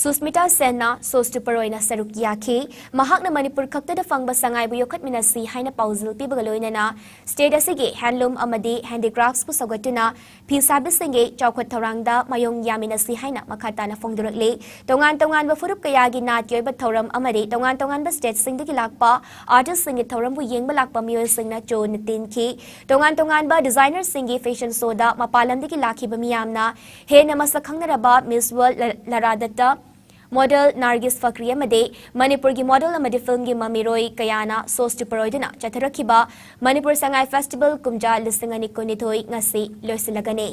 ꯁꯨꯁꯃꯤꯇꯥ ꯁꯦꯟꯅ ꯁꯣ ꯁ꯭ꯇꯣꯄꯔ ꯑꯣꯏꯅ ꯁꯔꯨꯛ ꯌꯥꯈꯤ꯫ ꯃꯍꯥꯛꯅ ꯃꯅꯤꯄꯨꯔ ꯈꯛꯇꯗ ꯐꯪꯕ ꯁꯉꯥꯏꯕꯨ ꯌꯣꯛꯈꯠꯃꯤꯟꯅꯁꯤ ꯍꯥꯏꯅ ꯄꯥꯎꯖꯦꯜ ꯄꯤꯕꯒ ꯂꯣꯏꯅꯅ ꯁ꯭ꯇꯦꯠ ꯑꯁꯤꯒꯤ ꯍꯦꯟꯂꯨꯝ ꯑꯃꯗꯤ ꯍꯦꯟꯗꯤꯀ꯭ꯔꯥꯐꯁꯄꯨ ꯁꯧꯒꯠꯇꯨꯅ ꯐꯤ ꯁꯥꯕꯤꯁꯤꯡꯒꯤ ꯆꯥꯎꯈꯠ ꯊꯧꯔꯥꯡꯗ ꯃꯥꯌꯣꯡ ꯌꯥꯃꯤꯟꯅꯁꯤ ꯍꯥꯏꯅ ꯃꯈꯥ ꯇꯥꯅ ꯐꯣꯡꯗꯣꯔꯛꯂꯤ꯫ ꯇꯣꯉꯥꯟ ꯇꯣꯉꯥꯟꯕ ꯐꯨꯔꯨꯞ ꯀꯌꯥꯒꯤ ꯅꯥꯠꯀꯤ ꯑꯣꯏꯕ ꯊꯧꯔꯝ ꯑꯃꯗꯤ ꯇꯣꯉꯥꯟ ꯇꯣꯉꯥꯟꯕ ꯁ꯭ꯇꯦꯠꯁꯤꯡꯗꯒꯤ ꯂꯥꯛꯄ ꯑꯥꯔꯇꯤꯁꯁꯤꯡꯒꯤ ꯊꯧꯔꯝꯕꯨ ꯌꯦꯡꯕ ꯂꯥꯛꯄ ꯃꯤꯑꯣꯏꯁꯤꯡꯅ ꯆꯣꯟꯅ ꯇꯤꯟꯈꯤ꯫ ꯇꯣꯉꯥꯟ ꯇꯣꯉꯥꯟꯕ ꯗꯤꯖꯥꯏꯅꯔꯁꯤꯡꯒꯤ ꯐꯦꯁꯟ ꯁꯣꯗ ꯃꯄꯥꯟ ꯂꯝꯗꯒꯤ ꯂꯥꯛꯈꯤꯕ ꯃꯤꯌꯥꯝꯅ ꯍꯦꯟꯅ ꯃꯁꯛ ꯈꯪꯅꯔꯕ ꯃꯤꯁ ꯋꯥꯔꯜꯗ ꯂ-, ꯂꯔꯥꯗꯠꯇ ꯃꯣꯗꯦꯜ ꯅꯥꯔꯒꯤꯁ ꯐꯀ꯭ꯔꯤ ꯑꯃꯗꯤ ꯃꯅꯤꯄꯨꯔꯒꯤ ꯃꯣꯗꯦꯜ ꯑꯃꯗꯤ ꯐꯤꯜꯝꯒꯤ ꯃꯃꯤꯔꯣꯏ ꯀꯌꯥꯅ ꯁꯣ ꯁ꯭ꯇꯣꯄꯔ ꯑꯣꯏꯗꯨꯅ ꯆꯠꯊꯔꯛꯈꯤꯕ ꯃꯅꯤꯄꯨꯔ ꯁꯉꯥꯏ ꯐꯦꯁꯇꯤꯚꯦꯜ ꯀꯨꯝꯖꯥ ꯂꯤꯁꯤꯡ ꯑꯅꯤ ꯀꯨꯟꯅꯤꯊꯣꯏ ꯉꯁꯤ ꯂꯣꯏꯁꯤꯜꯂꯒꯅꯤ꯫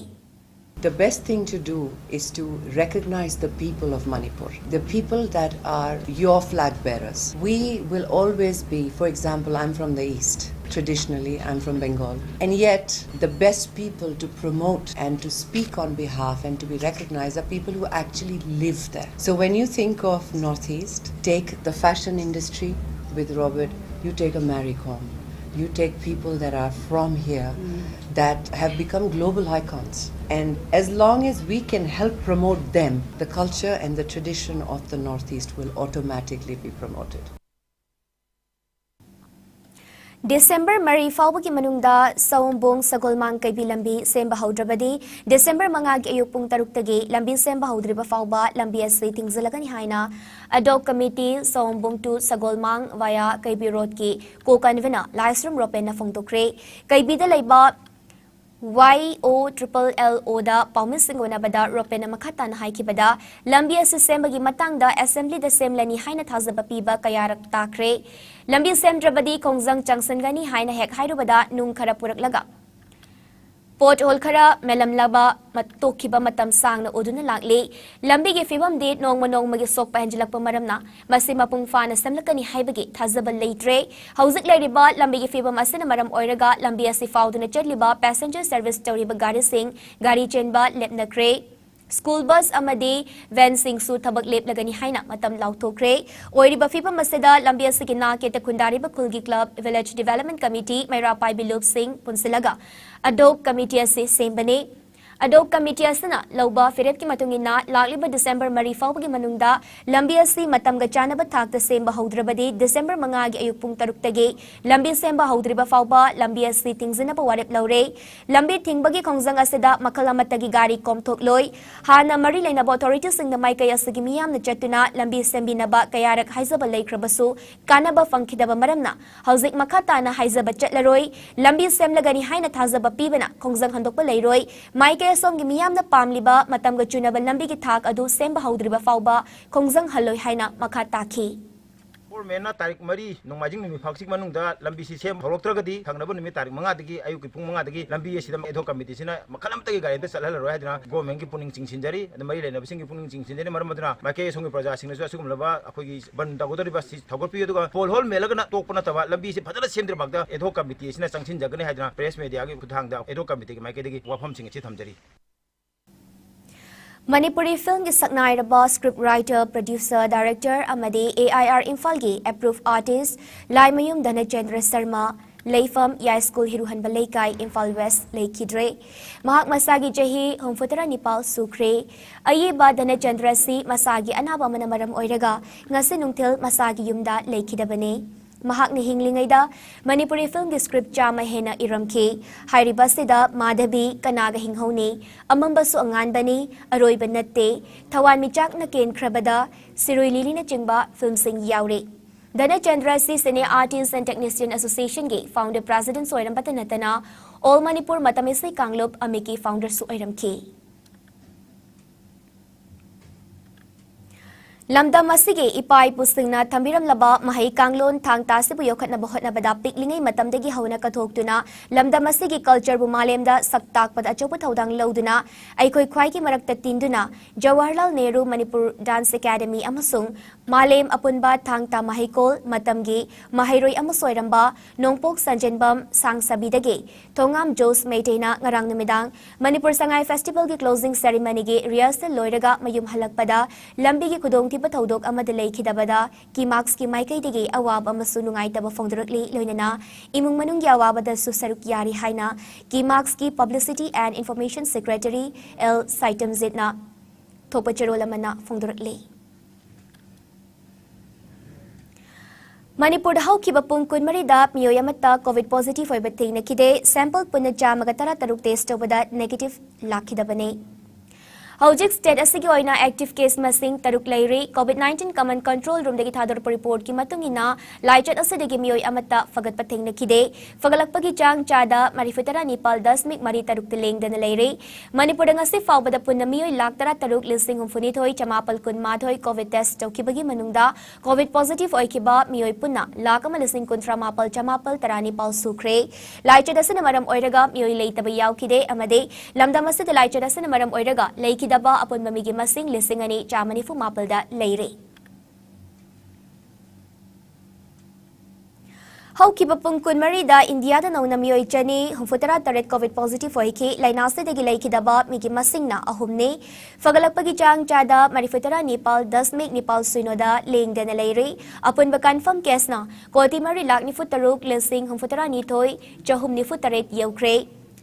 The best thing to do is to recognize the people of Manipur, the people that are your flag bearers. We will always be, for example, I'm from the East. Traditionally, I'm from Bengal. And yet, the best people to promote and to speak on behalf and to be recognized are people who actually live there. So when you think of Northeast, take the fashion industry with Robert, you take a Marie Kom, you take people that are from here that have become global icons. And as long as we can help promote them, the culture and the tradition of the Northeast will automatically be promoted. December ꯃꯔꯤ ꯐꯥꯎꯕꯒꯤ ꯃꯅꯨꯡꯗ ꯁꯑꯣꯝꯕꯨꯡ ꯁꯒꯣꯜꯃꯥꯡ ꯀꯩꯕꯤ ꯂꯝꯕꯤ ꯁꯦꯝꯕ ꯍꯧꯗ꯭ꯔꯕꯗꯤ ꯗꯤꯁꯦꯝꯕꯔ ꯃꯉꯥꯒꯤ ꯑꯌꯨꯛ ꯄꯨꯡ ꯇꯔꯨꯛꯇꯒꯤ ꯂꯝꯕꯤ ꯁꯦꯝꯕ ꯍꯧꯗ꯭ꯔꯤꯕ ꯐꯥꯎꯕ ꯂꯝꯕꯤ ꯑꯁꯤ ꯊꯤꯡꯖꯤꯜꯂꯒꯅꯤ ꯍꯥꯏꯅ ꯑꯦꯗꯣꯛ ꯀꯃꯤꯇꯤ ꯁꯑꯣꯝꯕꯨꯡ ꯇꯨ ꯁꯒꯣꯜꯃꯥꯡ ꯚꯥꯌꯥ ꯀꯩꯕꯤ ꯔꯣꯗꯀꯤ ꯀꯣ ꯀꯟꯚꯤꯅꯔ ꯂꯥꯏꯁ꯭ꯔꯝ ꯔꯣꯄꯦꯟꯅ ꯐꯣꯡꯗꯣꯛꯈ꯭ꯔꯦ꯫ ꯀꯩꯕꯤꯗ ꯂꯩꯕ ꯋꯥꯏ ꯑꯣ ꯇ꯭ꯔꯤꯄꯜ ꯑꯦꯜ ꯑꯣꯗ ꯄꯥꯎꯃꯤꯁꯤꯡꯒ ꯎꯅꯕꯗ ꯔꯣꯄꯦꯟꯅ ꯃꯈꯥ ꯇꯥꯅ ꯍꯥꯏꯈꯤꯕꯗ ꯂꯝꯕꯤ ꯑꯁꯤ ꯁꯦꯝꯕꯒꯤ ꯃꯇꯥꯡꯗ ꯑꯦꯁꯦꯝꯕ꯭ꯂꯤꯗ ꯁꯦꯝꯂꯅꯤ ꯍꯥꯏꯅ ꯊꯥꯖꯕ ꯄꯤꯕ ꯀꯌꯥꯔꯛ ꯇꯥꯈ꯭ꯔꯦ꯫ ꯂꯝꯕꯤ ꯁꯦꯝꯗ꯭ꯔꯕꯗꯤ ꯈꯣꯡꯖꯪ ꯆꯪꯁꯤꯟꯒꯅꯤ ꯍꯥꯏꯅ ꯍꯦꯛ ꯍꯥꯏꯔꯨꯕꯗ ꯅꯨꯡ ꯈꯔ ꯄꯨꯔꯛꯂꯒ ꯄꯣꯠ ꯍꯣꯜ ꯈꯔ ꯃꯦꯜꯂꯝꯂꯕ ꯃ- ꯇꯣꯛꯈꯤꯕ ꯃꯇꯝ ꯁꯥꯡꯅ ꯎꯗꯨꯅ ꯂꯥꯛꯂꯤ꯫ ꯂꯝꯕꯤꯒꯤ ꯐꯤꯕꯝꯗꯤ ꯅꯣꯡꯃ ꯅꯣꯡꯃꯒꯤ ꯁꯣꯛꯄ ꯍꯦꯟꯖꯤꯜꯂꯛꯄ ꯃꯔꯝꯅ ꯃꯁꯤ ꯃꯄꯨꯡ ꯐꯥꯅ ꯁꯦꯝꯂꯛꯀꯅꯤ ꯍꯥꯏꯕꯒꯤ ꯊꯥꯖꯕ ꯂꯩꯇ꯭ꯔꯦ꯫ ꯍꯧꯖꯤꯛ ꯂꯩꯔꯤꯕ ꯂꯝꯕꯤꯒꯤ ꯐꯤꯕꯝ ꯑꯁꯤꯅ ꯃꯔꯝ ꯑꯣꯏꯔꯒ ꯂꯝꯕꯤ ꯑꯁꯤ ꯐꯥꯎꯗꯨꯅ ꯆꯠꯂꯤꯕ ꯄꯦꯁꯦꯟꯖꯔ ꯁꯔꯚꯤꯁ ꯇꯧꯔꯤꯕ ꯒꯥꯔꯤꯁꯤꯡ, ꯒꯥꯔꯤ ꯆꯦꯟꯕ ꯂꯦꯞꯅꯈ꯭ꯔꯦ꯫ ꯁ꯭ꯀꯨꯜ ꯕꯁ ꯑꯃꯗꯤ ꯚꯦꯟꯁꯤꯡꯁꯨ ꯊꯕꯛ ꯂꯦꯞꯂꯒꯅꯤ ꯍꯥꯏꯅ ꯃꯇꯝ ꯂꯥꯎꯊꯣꯛꯈ꯭ꯔꯦ꯫ ꯑꯣꯏꯔꯤꯕ ꯐꯤꯕꯝ ꯑꯁꯤꯗ ꯂꯝꯕꯤ ꯑꯁꯤꯒꯤ ꯅꯥꯛ ꯌꯦꯠꯇ ꯈꯨꯟꯗꯥꯔꯤꯕ ꯈꯨꯜꯒꯤ ꯀ꯭ꯂꯕ, ꯚꯤꯂꯦꯖ ꯗꯤꯚꯦꯂꯞꯃꯦꯟꯠ ꯀꯃꯤꯇꯤ, ꯃꯩꯔꯥ ꯄꯥꯏꯕꯤ ꯂꯨꯞꯁꯤꯡ ꯄꯨꯟꯁꯤꯜꯂꯒ ꯑꯦꯗꯣꯛ ꯀꯃꯤꯇꯤ ꯑꯁꯤ ꯁꯦꯝꯕꯅꯤ꯫ ꯑꯦꯗꯣꯛ ꯀꯃꯤꯇꯤ ꯑꯁꯤꯅ ꯂꯧꯕ ꯐꯤꯔꯦꯞꯀꯤ ꯃꯇꯨꯡ ꯏꯟꯅ ꯂꯥꯛꯂꯤꯕ ꯗꯤꯁꯦꯝꯕꯔ ꯃꯔꯤ ꯐꯥꯎꯕꯒꯤ ꯃꯅꯨꯡꯗ ꯂꯝꯕꯤ ꯑꯁꯤ ꯃꯇꯝꯒ ꯆꯥꯟꯅꯕ ꯊꯥꯛꯇ ꯁꯦꯝꯕ ꯍꯧꯗ꯭ꯔꯕꯗꯤ ꯗꯤꯁꯦꯝꯕꯔ ꯃꯉꯥꯒꯤ ꯑꯌꯨꯛ ꯄꯨꯡ ꯇꯔꯨꯛꯇꯒꯤ ꯂꯝꯕꯤ ꯁꯦꯝꯕ ꯍꯧꯗ꯭ꯔꯤꯕ ꯐꯥꯎꯕ ꯂꯝꯕꯤ ꯑꯁꯤ ꯊꯤꯡꯖꯤꯟꯅꯕ ꯋꯥꯔꯦꯞ ꯂꯧꯔꯦ꯫ ꯂꯝꯕꯤ ꯊꯤꯡꯕꯒꯤ ꯈꯣꯡꯖꯪ ꯑꯁꯤꯗ ꯃꯈꯜ ꯑꯃꯠꯇꯒꯤ ꯒꯥꯔꯤ ꯀꯣꯝꯊꯣꯛꯂꯣꯏ꯫ ꯍꯥꯟꯅ ꯃꯔꯤ ꯂꯩꯅꯕ ꯑꯣꯊꯣꯔꯤꯇꯤꯁꯤꯡꯗ ꯃꯥꯏꯀꯩ ꯑꯁꯤꯒꯤ ꯃꯤꯌꯥꯝꯅ ꯆꯠꯇꯨꯅ ꯂꯝꯕꯤ ꯁꯦꯝꯕꯤꯅꯕ ꯀꯌꯥꯔꯛ ꯍꯥꯏꯖꯕ ꯂꯩꯈ꯭ꯔꯕꯁꯨ ꯀꯥꯟꯅꯕ ꯐꯪꯈꯤꯗꯕ ꯃꯔꯝꯅ ꯍꯧꯖꯤꯛ ꯃꯈꯥ ꯇꯥꯅ ꯍꯥꯏꯖꯕ ꯆꯠꯂꯔꯣꯏ꯫ ꯂꯝꯕꯤ ꯁꯦꯝꯂꯒꯅꯤ ꯍꯥꯏꯅ ꯊꯥꯖꯕ ꯄꯤꯕꯅ ꯈꯣꯡꯖꯪ ꯍꯟꯗꯣꯛꯄ ꯂꯩꯔꯣꯏ꯫ ꯃꯥꯏꯀꯩ ꯑꯁꯣꯝꯒꯤ ꯃꯤꯌꯥꯝꯅ ꯄꯥꯝꯂꯤꯕ ꯃꯇꯝꯒ ꯆꯨꯅꯕ ꯂꯝꯕꯤꯒꯤ ꯊꯥꯛ ꯑꯗꯨ ꯁꯦꯝꯕ ꯍꯧꯗ꯭ꯔꯤꯕ ꯐꯥꯎꯕ ꯈꯣꯡꯖꯪ ꯍꯜꯂꯣꯏ ꯍꯥꯏꯅ ꯃꯈꯥ ꯇꯥꯈꯤ꯫ ꯒꯣꯔꯃꯦꯟꯅ ꯇꯥꯔꯤꯛ ꯃꯔꯤ ꯅꯣꯡꯃꯥꯏꯖꯤꯡ ꯅꯨꯃꯤꯠ ꯐꯥꯎꯁꯤꯒꯤ ꯃꯅꯨꯡꯗ ꯂꯝꯕꯤꯁꯤ ꯁꯦꯝ ꯍꯧꯔꯛꯇ꯭ꯔꯒꯗꯤ ꯊꯪꯅꯕ ꯅꯨꯃꯤꯠ ꯇꯥꯔꯤꯛ ꯃꯉꯥꯗꯒꯤ ꯑꯌꯨꯛꯀꯤ ꯄꯨꯡ ꯃꯉꯥꯗꯒꯤ ꯂꯝꯕꯤ ꯑꯁꯤꯗ ꯑꯦꯗꯍꯣꯛ ꯀꯃꯤꯇꯤꯁꯤꯅ ꯃꯈꯜ ꯑꯃꯠꯇꯒꯤ ꯒꯥꯔꯤ ꯑꯝꯇ ꯆꯠꯍꯜꯂꯔꯣꯏ ꯍꯥꯏꯗꯅ ꯒꯣꯔꯃꯦꯟꯒꯤ ꯄꯨꯛꯅꯤꯡ ꯆꯤꯡꯁꯤꯟꯖꯔꯤ꯫ ꯑꯗ ꯃꯔꯤ ꯂꯩꯅꯕꯁꯤꯡꯒꯤ ꯄꯨꯛꯅꯤꯡ ꯆꯤꯡꯁꯤꯟꯖꯔꯤ꯫ ꯃꯔꯝ ꯑꯗꯨꯅ ꯃꯥꯏꯀꯩ ꯑꯁꯣꯝꯒꯤ ꯄ꯭ꯔꯖꯥꯁꯤꯡꯅꯁꯨ ꯑꯁꯤꯒꯨꯝꯂꯕ ꯑꯩꯈꯣꯏꯒꯤ ꯕꯟ ꯇꯧꯒꯗꯧꯔꯤꯕ ꯑꯁꯤ ꯊꯧꯒꯠꯄꯤꯌꯨ꯫ ꯑꯗꯨꯒ ꯄꯣꯜ ꯍꯣꯜ ꯃꯦꯜꯂꯒꯅ ꯇꯣꯛꯄ ꯅꯠꯇꯕ ꯂꯝꯕꯤꯁꯤ ꯐꯖꯅ ꯁꯦꯝꯗ꯭ꯔꯤꯐꯥꯎꯗ ꯑꯦꯗꯍꯣꯛ ꯀꯃꯤꯇꯤ ꯑꯁꯤꯅ ꯆꯪꯁꯤꯟꯖꯒꯅꯤ ꯍꯥꯏꯗꯅ ꯄ꯭ꯔꯦꯁ ꯃꯦꯗꯤꯌꯥꯒꯤ ꯈꯨꯠꯊꯥꯡꯗ ꯑꯦꯗꯍꯣꯛ ꯀꯃꯤꯇꯤꯒꯤ ꯃꯥꯏꯀꯩꯗꯒꯤ ꯋꯥꯐꯝꯁꯤꯡ ꯑꯁꯤ ꯊꯝꯖꯔꯤ꯫ ꯃꯅꯤꯄꯨꯔꯤ ꯐꯤꯜꯝꯒꯤ ꯁꯛꯅꯥꯏꯔꯕ ꯁ꯭ꯀ꯭ꯔꯤꯞ ꯔꯥꯏꯇꯔ, ꯄ꯭ꯔꯗ꯭ꯌꯨꯁꯔ, ꯗꯥꯏꯔꯦꯛꯇꯔ ꯑꯃꯗꯤ ꯑꯦ ꯑꯥꯏ ꯑꯥꯔ ꯏꯝꯐꯥꯜꯒꯤ ꯑꯦꯄ꯭ꯔꯨꯚ ꯑꯥꯔꯇꯤꯁ ꯂꯥꯏꯃꯌꯨꯝ ꯙꯅꯆꯟꯗ꯭ꯔ ꯁꯔꯃ, ꯂꯩꯐꯝ ꯌꯥꯏꯁ꯭ꯀꯨꯜ ꯍꯤꯔꯨꯍꯟꯕ ꯂꯩꯀꯥꯏ, ꯏꯝꯐꯥꯜ ꯋꯦꯁ꯭ꯠ ꯂꯩꯈꯤꯗ꯭ꯔꯦ꯫ ꯃꯍꯥꯛ ꯃꯁꯥꯒꯤ ꯆꯍꯤ ꯍꯨꯝꯐꯨꯇꯔꯥ ꯅꯤꯄꯥꯜ ꯁꯨꯈ꯭ꯔꯦ꯫ ꯑꯏꯕ ꯙꯅꯆꯟꯗ꯭ꯔ ꯑꯁꯤ ꯃꯁꯥꯒꯤ ꯑꯅꯥꯕ ꯑꯃꯅ ꯃꯔꯝ ꯑꯣꯏꯔꯒ ꯉꯁꯤ ꯅꯨꯡꯊꯤꯜ ꯃꯁꯥꯒꯤ ꯌꯨꯝꯗ ꯂꯩꯈꯤꯗꯕꯅꯤ꯫ ꯃꯍꯥꯛꯅ ꯍꯤꯡꯂꯤꯉꯩꯗ ꯃꯅꯤꯄꯨꯔꯤ ꯐꯤꯜꯝꯒꯤ ꯁ꯭ꯀ꯭ꯔꯤꯞ ꯆꯥꯝꯃ ꯍꯦꯟꯅ ꯏꯔꯝꯈꯤ꯫ ꯍꯥꯏꯔꯤꯕ ꯑꯁꯤꯗ ꯃꯥꯙꯕꯤ, ꯀꯅꯥꯒ ꯍꯤꯡꯍꯧꯅꯤ, ꯑꯃꯝꯕꯁꯨ ꯑꯉꯥꯟꯕꯅꯤ, ꯑꯔꯣꯏꯕ ꯅꯠꯇꯦ, ꯊꯋꯥꯟꯃꯤꯆꯥꯛꯅ ꯀꯦꯟꯈ꯭ꯔꯕꯗ, ꯁꯤꯔꯨꯏ ꯂꯤꯂꯤꯅꯆꯤꯡꯕ ꯐꯤꯜꯝꯁꯤꯡ ꯌꯥꯎꯔꯤ꯫ ꯙꯅꯆꯟꯗ꯭ꯔ ꯑꯁꯤ Cine Artist and Technician Association ꯒꯤ founder president ꯑꯣꯏꯔꯝꯕꯇ ꯅꯠꯇꯅ All Manipur ꯃꯇꯝ ꯏꯁꯩ ꯀꯥꯡꯂꯨꯞ ꯑꯃꯤꯛꯀꯤ founder ꯁꯨ ꯑꯣꯏꯔꯝꯈꯤ꯫ ꯂꯝꯗꯝ ꯑꯁꯤꯒꯤ ꯏꯄꯥ ꯏꯄꯨꯁꯤꯡꯅ ꯊꯝꯕꯤꯔꯝꯂꯕ ꯃꯍꯩ ꯀꯥꯡꯂꯣꯟ ꯊꯥꯡ ꯇꯥ ꯑꯁꯤꯕꯨ ꯌꯣꯛꯈꯠꯅꯕ ꯍꯣꯠꯅꯕꯗ ꯄꯤꯛꯂꯤꯉꯩ ꯃꯇꯝꯗꯒꯤ ꯍꯧꯅ ꯀꯠꯊꯣꯛꯇꯨꯅ ꯂꯝꯗꯝ ꯑꯁꯤꯒꯤ culture ꯕꯨ ꯃꯥꯂꯦꯝꯗ ꯁꯛ ꯇꯥꯛꯄꯗ ꯑꯆꯧꯕ ꯊꯧꯗꯥꯡ ꯂꯧꯗꯨꯅ ꯑꯩꯈꯣꯏ ꯈ꯭ꯋꯥꯏꯒꯤ ꯃꯔꯛꯇ ꯇꯤꯟꯗꯨꯅ ꯖꯋꯥꯍꯔꯂꯥꯜ ꯅꯦꯍꯔꯨ ꯃꯅꯤꯄꯨꯔ dance academy ꯑꯃꯁꯨꯡ ꯃꯥꯂꯦꯝ ꯑꯄꯨꯟꯕ ꯊꯥꯡ ꯇꯥ ꯃꯍꯩꯀꯣꯜ ꯃꯇꯝꯒꯤ ꯃꯍꯩꯔꯣꯏ ꯑꯃꯁꯨ ꯑꯣꯏꯔꯝꯕ ꯅꯣꯡꯄꯣꯛ ꯁꯟꯖꯦꯟꯕꯝ ꯁꯥꯡꯁꯥꯕꯤꯗꯒꯤ ꯊꯣꯉꯥꯝ ꯖꯣꯁ ꯃꯩꯇꯩꯅ ꯉꯔꯥꯡ ꯅꯨꯃꯤꯗꯥꯡ ꯃꯅꯤꯄꯨꯔ ꯁꯉꯥꯏ festival ꯒꯤ closing ceremony ꯒꯤ rehearsal ꯂꯣꯏꯔꯒ ꯃꯌꯨꯝ ꯍꯜꯂꯛꯄꯗ ꯂꯝꯕꯤꯒꯤ ꯈꯨꯗꯣꯡꯊꯤꯕ ꯊꯧꯗꯣꯛ ꯑꯃꯗ ꯂꯩꯈꯤꯗꯕꯗ ꯀꯤꯃꯥꯛꯁꯀꯤ ꯃꯥꯏꯀꯩꯗꯒꯤ ꯑꯋꯥꯕ ꯑꯃꯁꯨ ꯅꯨꯡꯉꯥꯏꯇꯕ ꯐꯣꯡꯗꯣꯔꯛꯂꯤ꯫ ꯂꯣꯏꯅꯅ ꯏꯃꯨꯡ ꯃꯅꯨꯡꯒꯤ ꯑꯋꯥꯕꯗꯁꯨ ꯁꯔꯨꯛ ꯌꯥꯔꯤ ꯍꯥꯏꯅ ꯀꯤꯃꯥꯛꯁꯀꯤ publicity and information secretary L ꯁꯥꯏꯇꯝꯖꯤꯠꯅ ꯊꯣꯛꯄ ꯆꯦꯔꯣꯜ ꯑꯃꯅ ꯐꯣꯡꯗꯣꯔꯛꯂꯤ꯫ ꯃꯅꯤꯄꯨꯔꯗ ꯍꯧꯈꯤꯕ ꯄꯨꯡ ꯀꯨꯟꯃꯔꯤꯗ ꯃꯤꯑꯣꯏ ꯑꯃꯠꯇ COVID positive ꯑꯣꯏꯕ ꯊꯦꯡꯅꯈꯤꯗꯦ꯫ Sample ꯄꯨꯟꯅ ꯆꯥꯝꯃꯒ ꯇꯔꯥꯇꯔꯨꯛ test ꯇꯧꯕꯗ negative ꯂꯥꯛꯈꯤꯗꯕꯅꯤ꯫ ꯍꯧꯖꯤꯛ state ꯑꯁꯤꯒꯤ ꯑꯣꯏꯅ active case ꯃꯁꯤꯡ ꯇꯔꯨꯛ ꯂꯩꯔꯤ꯫ COVID nineteen common control roomꯗꯒꯤ ꯊꯥꯗꯣꯔꯛꯄ reportꯀꯤ ꯃꯇꯨꯡ ꯏꯟꯅ, ꯂꯥꯏꯆꯠ ꯑꯁꯤꯗꯒꯤ ꯃꯤꯑꯣꯏ ꯑꯃꯠꯇ ꯐꯒꯠꯄ ꯊꯦꯡꯅꯈꯤꯗꯦ꯫ ꯐꯒꯠꯂꯛꯄꯒꯤ ꯆꯥꯡ ꯆꯥꯗ ꯃꯔꯤꯐꯨ ꯇꯔꯥ ꯅꯤꯄꯥꯜ ꯗꯁꯃꯤꯛ ꯃꯔꯤ ꯇꯔꯨꯛꯇ ꯂꯦꯡꯗꯅ ꯂꯩꯔꯦ꯫ ꯃꯅꯤꯄꯨꯔꯗ ꯉꯁꯤ ꯐꯥꯎꯕꯗ ꯄꯨꯟꯅ ꯃꯤꯑꯣꯏ ꯂꯥꯈ ꯇꯔꯥ ꯇꯔꯨꯛ ꯂꯤꯁꯤꯡ ꯍꯨꯝꯐꯨ ꯅꯤꯊꯣꯏ ꯆꯃꯥꯄꯜ ꯀꯨꯟ ꯃꯥꯊꯣꯏ COVID test ꯇꯧꯈꯤꯕꯒꯤ ꯃꯅꯨꯡꯗ, COVID positive ꯑꯣꯏꯈꯤꯕ ꯃꯤꯑꯣꯏ ꯄꯨꯟꯅ ꯂꯥꯈ ꯑꯃ ꯂꯤꯁꯤꯡ ꯀꯨꯟꯊ꯭ꯔꯥ ꯃꯥꯄꯜ ꯆꯃꯥꯄꯜ ꯇꯔꯥ ꯅꯤꯄꯥꯜ ꯁꯨꯈ꯭ꯔꯦ꯫ ꯂꯥꯏꯆꯠ ꯑꯁꯤꯅ ꯃꯔꯝ ꯑꯣꯏꯔꯒ ꯃꯤꯑꯣꯏ ꯂꯩꯇꯕ ꯌꯥꯎꯈꯤꯗꯦ ꯑꯃꯗꯤ ꯂꯝꯗꯝ ꯑꯁꯤꯗ ꯂꯥꯏꯆꯠ ꯑꯁꯤꯅ ꯃꯔꯝ ꯑꯣꯏꯔꯒ ꯂꯩꯈꯤꯗꯕ ꯑꯄꯨꯟꯕ ꯃꯤꯒꯤ ꯃꯁꯤꯡ ꯂꯤꯁꯤꯡ ꯑꯅꯤ ꯆꯥꯝꯃ ꯅꯤꯐꯨ ꯃꯥꯄꯜꯗ ꯂꯩꯔꯦ꯫ ꯍꯧꯈꯤꯕ ꯄꯨꯡ ꯀꯨꯟꯃꯔꯤꯗ ꯏꯟꯗꯤꯌꯥꯗ ꯅꯧꯅ ꯃꯤꯑꯣꯏ ꯆꯅꯤ ꯍꯨꯝꯐꯨ ꯇꯔꯥ ꯇꯔꯦꯠ COVID positive ꯑꯣꯏꯈꯤ꯫ ꯂꯥꯏꯅꯥ ꯑꯁꯤꯗꯒꯤ ꯂꯩꯈꯤꯗꯕ ꯃꯤꯒꯤ ꯃꯁꯤꯡꯅ ꯑꯍꯨꯝꯅꯤ꯫ ꯐꯒꯠꯂꯛꯄꯒꯤ ꯆꯥꯡ ꯆꯥꯗ ꯃꯔꯤꯐꯨ ꯇꯔꯥ ꯅꯤꯄꯥꯜ ꯗꯁꯃꯤꯛ ꯅꯤꯄꯥꯜ ꯁꯤꯅꯣꯗ ꯂꯦꯡꯗꯅ ꯂꯩꯔꯤ꯫ ꯑꯄꯨꯟꯕ confirm caseꯅ ꯀꯣꯇꯤ ꯃꯔꯤ ꯂꯥꯈ ꯅꯤꯐꯨ ꯇꯔꯨꯛ ꯂꯤꯁꯤꯡ ꯍꯨꯝꯐꯨ ꯇꯔꯥ ꯅꯤꯊꯣꯏ ꯆꯍꯨꯝ ꯅꯤꯐꯨ ꯇꯔꯦꯠ ꯌꯧꯈ꯭ꯔꯦ꯫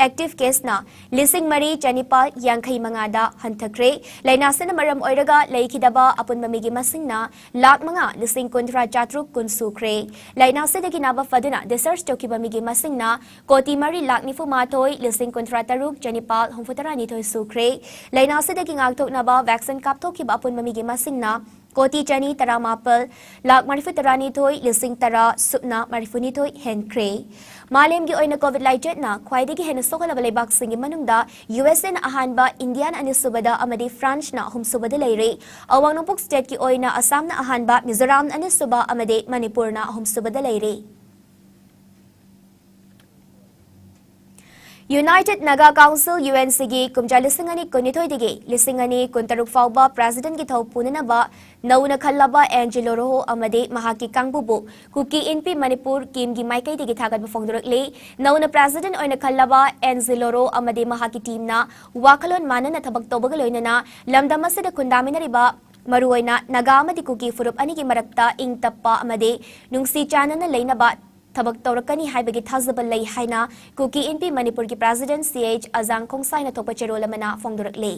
Active caseꯅ ꯂꯤꯁꯤꯡ ꯃꯔꯤ ꯆꯅꯤꯄꯥꯜ ꯌꯥꯡꯈꯩ ꯃꯉꯥꯗ ꯍꯟꯊꯈ꯭ꯔꯦ꯫ ꯂꯥꯏꯅꯥ ꯑꯁꯤꯅ ꯃꯔꯝ ꯑꯣꯏꯔꯒ ꯂꯩꯈꯤꯗꯕ ꯑꯄꯨꯟꯕ ꯃꯤꯒꯤ ꯃꯁꯤꯡꯅ ꯂꯥꯈ ꯃꯉꯥ ꯂꯤꯁꯤꯡ ꯀꯨꯟꯊ꯭ꯔꯥ ꯆꯥꯇ꯭ꯔꯨꯛ ꯀꯨꯟ ꯁꯨꯈ꯭ꯔꯦ꯫ ꯂꯥꯏꯅꯥ ꯑꯁꯤꯗꯒꯤ ꯅꯥꯕ ꯐꯗꯨꯅ discharge ꯇꯧꯈꯤꯕ ꯃꯤꯒꯤ ꯃꯁꯤꯡꯅ ꯀꯣꯇꯤ ꯃꯔꯤ ꯂꯥꯈ ꯅꯤꯐꯨ ꯃꯥꯊꯣꯏ ꯂꯤꯁꯤꯡ ꯀꯨꯟꯊ꯭ꯔꯥ ꯇꯔꯨꯛ ꯆꯅꯤꯄꯥꯜ ꯍꯨꯝꯐꯨ ꯇꯔꯥ ꯅꯤꯊꯣꯏ ꯁꯨꯈ꯭ꯔꯦ꯫ ꯂꯥꯏꯅꯥ ꯑꯁꯤꯗꯒꯤ ꯉꯥꯛꯊꯣꯛꯅꯕ vaccine ꯀꯥꯞꯊꯣꯛꯈꯤꯕ ꯑꯄꯨꯟꯕ ꯃꯤꯒꯤ ꯃꯁꯤꯡꯅ ꯀꯣꯇꯤ ꯆꯅꯤ ꯇꯔꯥ ꯃꯥꯄꯜ ꯂꯥꯈ ꯃꯔꯤꯐꯨ ꯇꯔꯥ ꯅꯤꯊꯣꯏ ꯂꯤꯁꯤꯡ ꯇꯔꯥ ꯁꯨꯞꯅ ꯃꯔꯤꯐꯨ ꯅꯤꯊꯣꯏ ꯍꯦꯟꯈ꯭ꯔꯦ꯫ ꯃꯥꯂꯦꯝꯒꯤ ꯑꯣꯏꯅ COVID ꯂꯥꯏꯆꯠꯅ ꯈ꯭ꯋꯥꯏꯗꯒꯤ ꯍꯦꯟꯅ ꯁꯣꯛꯍꯜꯂꯕ ꯂꯩꯕꯥꯛꯁꯤꯡꯒꯤ ꯃꯅꯨꯡꯗ USAꯅ ꯑꯍꯥꯟꯕ, ꯏꯟꯗꯤꯌꯥꯅ ꯑꯅꯤꯁꯨꯕꯗ ꯑꯃꯗꯤ Franceꯅ ꯑꯍꯨꯝꯁꯨꯕꯗ ꯂꯩꯔꯦ꯫ ꯑꯋꯥꯡ ꯅꯣꯡꯄꯣꯛ stateꯀꯤ ꯑꯣꯏꯅ ꯑꯁꯥꯝꯅ ꯑꯍꯥꯟꯕ, ꯃꯤꯖꯣꯔꯥꯝꯅ ꯑꯅꯤꯁꯨꯕ ꯑꯃꯗꯤ ꯃꯅꯤꯄꯨꯔꯅ ꯑꯍꯨꯝꯁꯨꯕꯗ ꯂꯩꯔꯦ꯫ United Naga Council, UNCꯒꯤ ꯀꯨꯝꯖꯥ ꯂꯤꯁꯤꯡ ꯑꯅꯤ ꯀꯨꯟꯅꯤꯊꯣꯏꯗꯒꯤ ꯂꯤꯁꯤꯡ ꯑꯅꯤ ꯀꯨꯟꯇꯔꯨꯛ ꯐꯥꯎꯕ presidentꯀꯤ ꯊꯧ ꯄꯨꯅꯅꯕ ꯅꯧꯅ ꯈꯜꯂꯕ ꯑꯦꯟ ꯖꯤ ꯂꯣꯔꯣꯍꯣ ꯑꯃꯗꯤ ꯃꯍꯥꯛꯀꯤ ꯀꯥꯡꯕꯨꯕꯨ ꯀꯨꯀꯤ ꯏꯟꯄꯤ ꯃꯅꯤꯄꯨꯔ ꯀꯤꯝꯒꯤ ꯃꯥꯏꯀꯩꯗꯒꯤ ꯊꯥꯒꯠꯄ ꯐꯣꯡꯗꯣꯔꯛꯂꯤ꯫ ꯅꯧꯅ president ꯑꯣꯏꯅ ꯈꯜꯂꯕ ꯑꯦꯟ ꯖꯤ ꯂꯣꯔꯣ ꯑꯃꯗꯤ ꯃꯍꯥꯛꯀꯤ teamꯅ ꯋꯥꯈꯜꯂꯣꯟ ꯃꯥꯟꯅꯅ ꯊꯕꯛ ꯇꯧꯕꯒ ꯂꯣꯏꯅꯅ ꯂꯝꯗꯝ ꯑꯁꯤꯗ ꯈꯨꯟꯗꯥꯃꯤꯟꯅꯔꯤꯕ ꯃꯔꯨꯑꯣꯏꯅ ꯅꯥꯒꯥ ꯑꯃꯗꯤ ꯀꯨꯀꯤ ꯐꯨꯔꯨꯞ ꯑꯅꯤꯒꯤ ꯃꯔꯛꯇ ꯏꯪ ꯇꯞꯄ ꯑꯃꯗꯤ ꯅꯨꯡꯁꯤ ꯆꯥꯟꯅꯅ ꯂꯩꯅꯕ ꯊꯕꯛ ꯇꯧꯔꯛꯀꯅꯤ ꯍꯥꯏꯕꯒꯤ ꯊꯥꯖꯕ ꯂꯩ ꯍꯥꯏꯅ ꯀꯨꯀꯤ ꯏꯟꯄꯤ ꯃꯅꯤꯄꯨꯔꯒꯤ president ꯁꯤ ꯑꯩꯆ ꯑꯖꯥꯡ ꯈꯣꯡꯁꯥꯏꯅ ꯊꯣꯛꯄ ꯆꯦꯔꯣꯜ ꯑꯃꯅ ꯐꯣꯡꯗꯣꯔꯛꯂꯤ꯫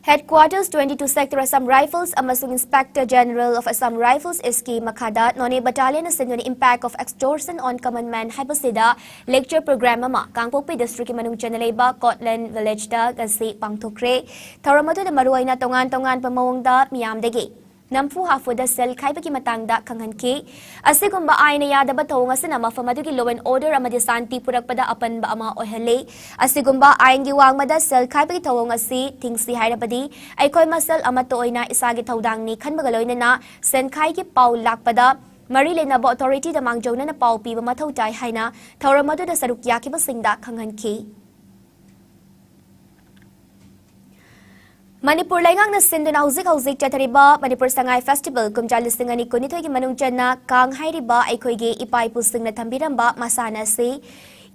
Headquarters twenty-two Sector Assam Rifles ꯑꯃꯁꯨꯡ Inspector General of Assam Rifles, S K ꯃꯈꯥꯗ Noney Battalion ꯑꯁꯤꯟꯗꯨꯅ Impact of Extortion on Common Man ꯍꯥꯏꯕꯁꯤꯗ lecture program ꯑꯃ ꯀꯥꯡꯄꯣꯛꯄꯤ districtꯀꯤ ꯃꯅꯨꯡ ꯆꯟꯅ ꯂꯩꯕ Kotland Villageꯇ ꯉꯁꯤ ꯄꯥꯡꯊꯣꯛꯈ꯭ꯔꯦ꯫ ꯊꯧꯔꯝ ꯑꯗꯨꯗ ꯃꯔꯨꯑꯣꯏꯅ ꯇꯣꯉꯥꯟ ꯇꯣꯉꯥꯟꯕ ꯃꯑꯣꯡꯗ ꯃꯤꯌꯥꯝꯗꯒꯤ ꯅꯝꯐꯨ ꯍꯥꯐꯨꯗ ꯁꯦꯜ ꯈꯥꯏꯕꯒꯤ ꯃꯇꯥꯡꯗ ꯈꯪꯍꯟꯈꯤ꯫ ꯑꯁꯤꯒꯨꯝꯕ ꯑꯥꯏꯟꯅ ꯌꯥꯗꯕ ꯊꯧꯑꯣꯡ ꯑꯁꯤꯅ ꯃꯐꯝ ꯑꯗꯨꯒꯤ law and order ꯑꯃꯗꯤ ꯁꯥꯟꯇꯤ ꯄꯨꯔꯛꯄꯗ ꯑꯄꯟꯕ ꯑꯃ ꯑꯣꯏꯍꯜꯂꯤ꯫ ꯑꯁꯤꯒꯨꯝꯕ ꯑꯥꯏꯟꯒꯤ ꯋꯥꯡꯃꯗ ꯁꯦꯜ ꯈꯥꯏꯕꯒꯤ ꯊꯧꯑꯣꯡ ꯑꯁꯤ ꯊꯤꯡꯁꯤ ꯍꯥꯏꯔꯕꯗꯤ ꯑꯩꯈꯣꯏ ꯃꯁꯦꯜ ꯑꯃꯠꯇ ꯑꯣꯏꯅ ꯏꯁꯥꯒꯤ ꯊꯧꯗꯥꯡꯅꯤ ꯈꯟꯕꯒ ꯂꯣꯏꯅꯅ ꯁꯦꯟꯈꯥꯏꯒꯤ ꯄꯥꯎ ꯂꯥꯛꯄꯗ ꯃꯔꯤ ꯂꯩꯅꯕ authorityꯗ ꯃꯥꯡꯖꯧꯅꯅ ꯄꯥꯎ ꯄꯤꯕ ꯃꯊꯧ ꯇꯥꯏ ꯍꯥꯏꯅ ꯊꯧꯔꯝ ꯑꯗꯨꯗ ꯁꯔꯨꯛ ꯌꯥꯈꯤꯕꯁꯤꯡꯗ ꯈꯪꯍꯟꯈꯤ꯫ ꯃꯅꯤꯄꯨꯔ ꯂꯩꯉꯥꯛꯅ ꯁꯤꯟꯗꯨꯅ ꯍꯧꯖꯤꯛ ꯍꯧꯖꯤꯛ ꯆꯠꯊꯔꯤꯕ ꯃꯅꯤꯄꯨꯔ ꯁꯉꯥꯏ Festival ꯀꯨꯝꯖꯥ ꯂꯤꯁꯤꯡ ꯑꯅꯤ ꯀꯨꯟꯅꯤꯊꯣꯏꯒꯤ ꯃꯅꯨꯡ ꯆꯟꯅ ꯀꯥꯡ ꯍꯥꯏꯔꯤꯕ ꯑꯩꯈꯣꯏꯒꯤ ꯏꯄꯥ ꯏꯄꯨꯁꯤꯡꯅ ꯊꯝꯕꯤꯔꯝꯕ ꯃꯁꯥꯟꯅ ꯑꯁꯤ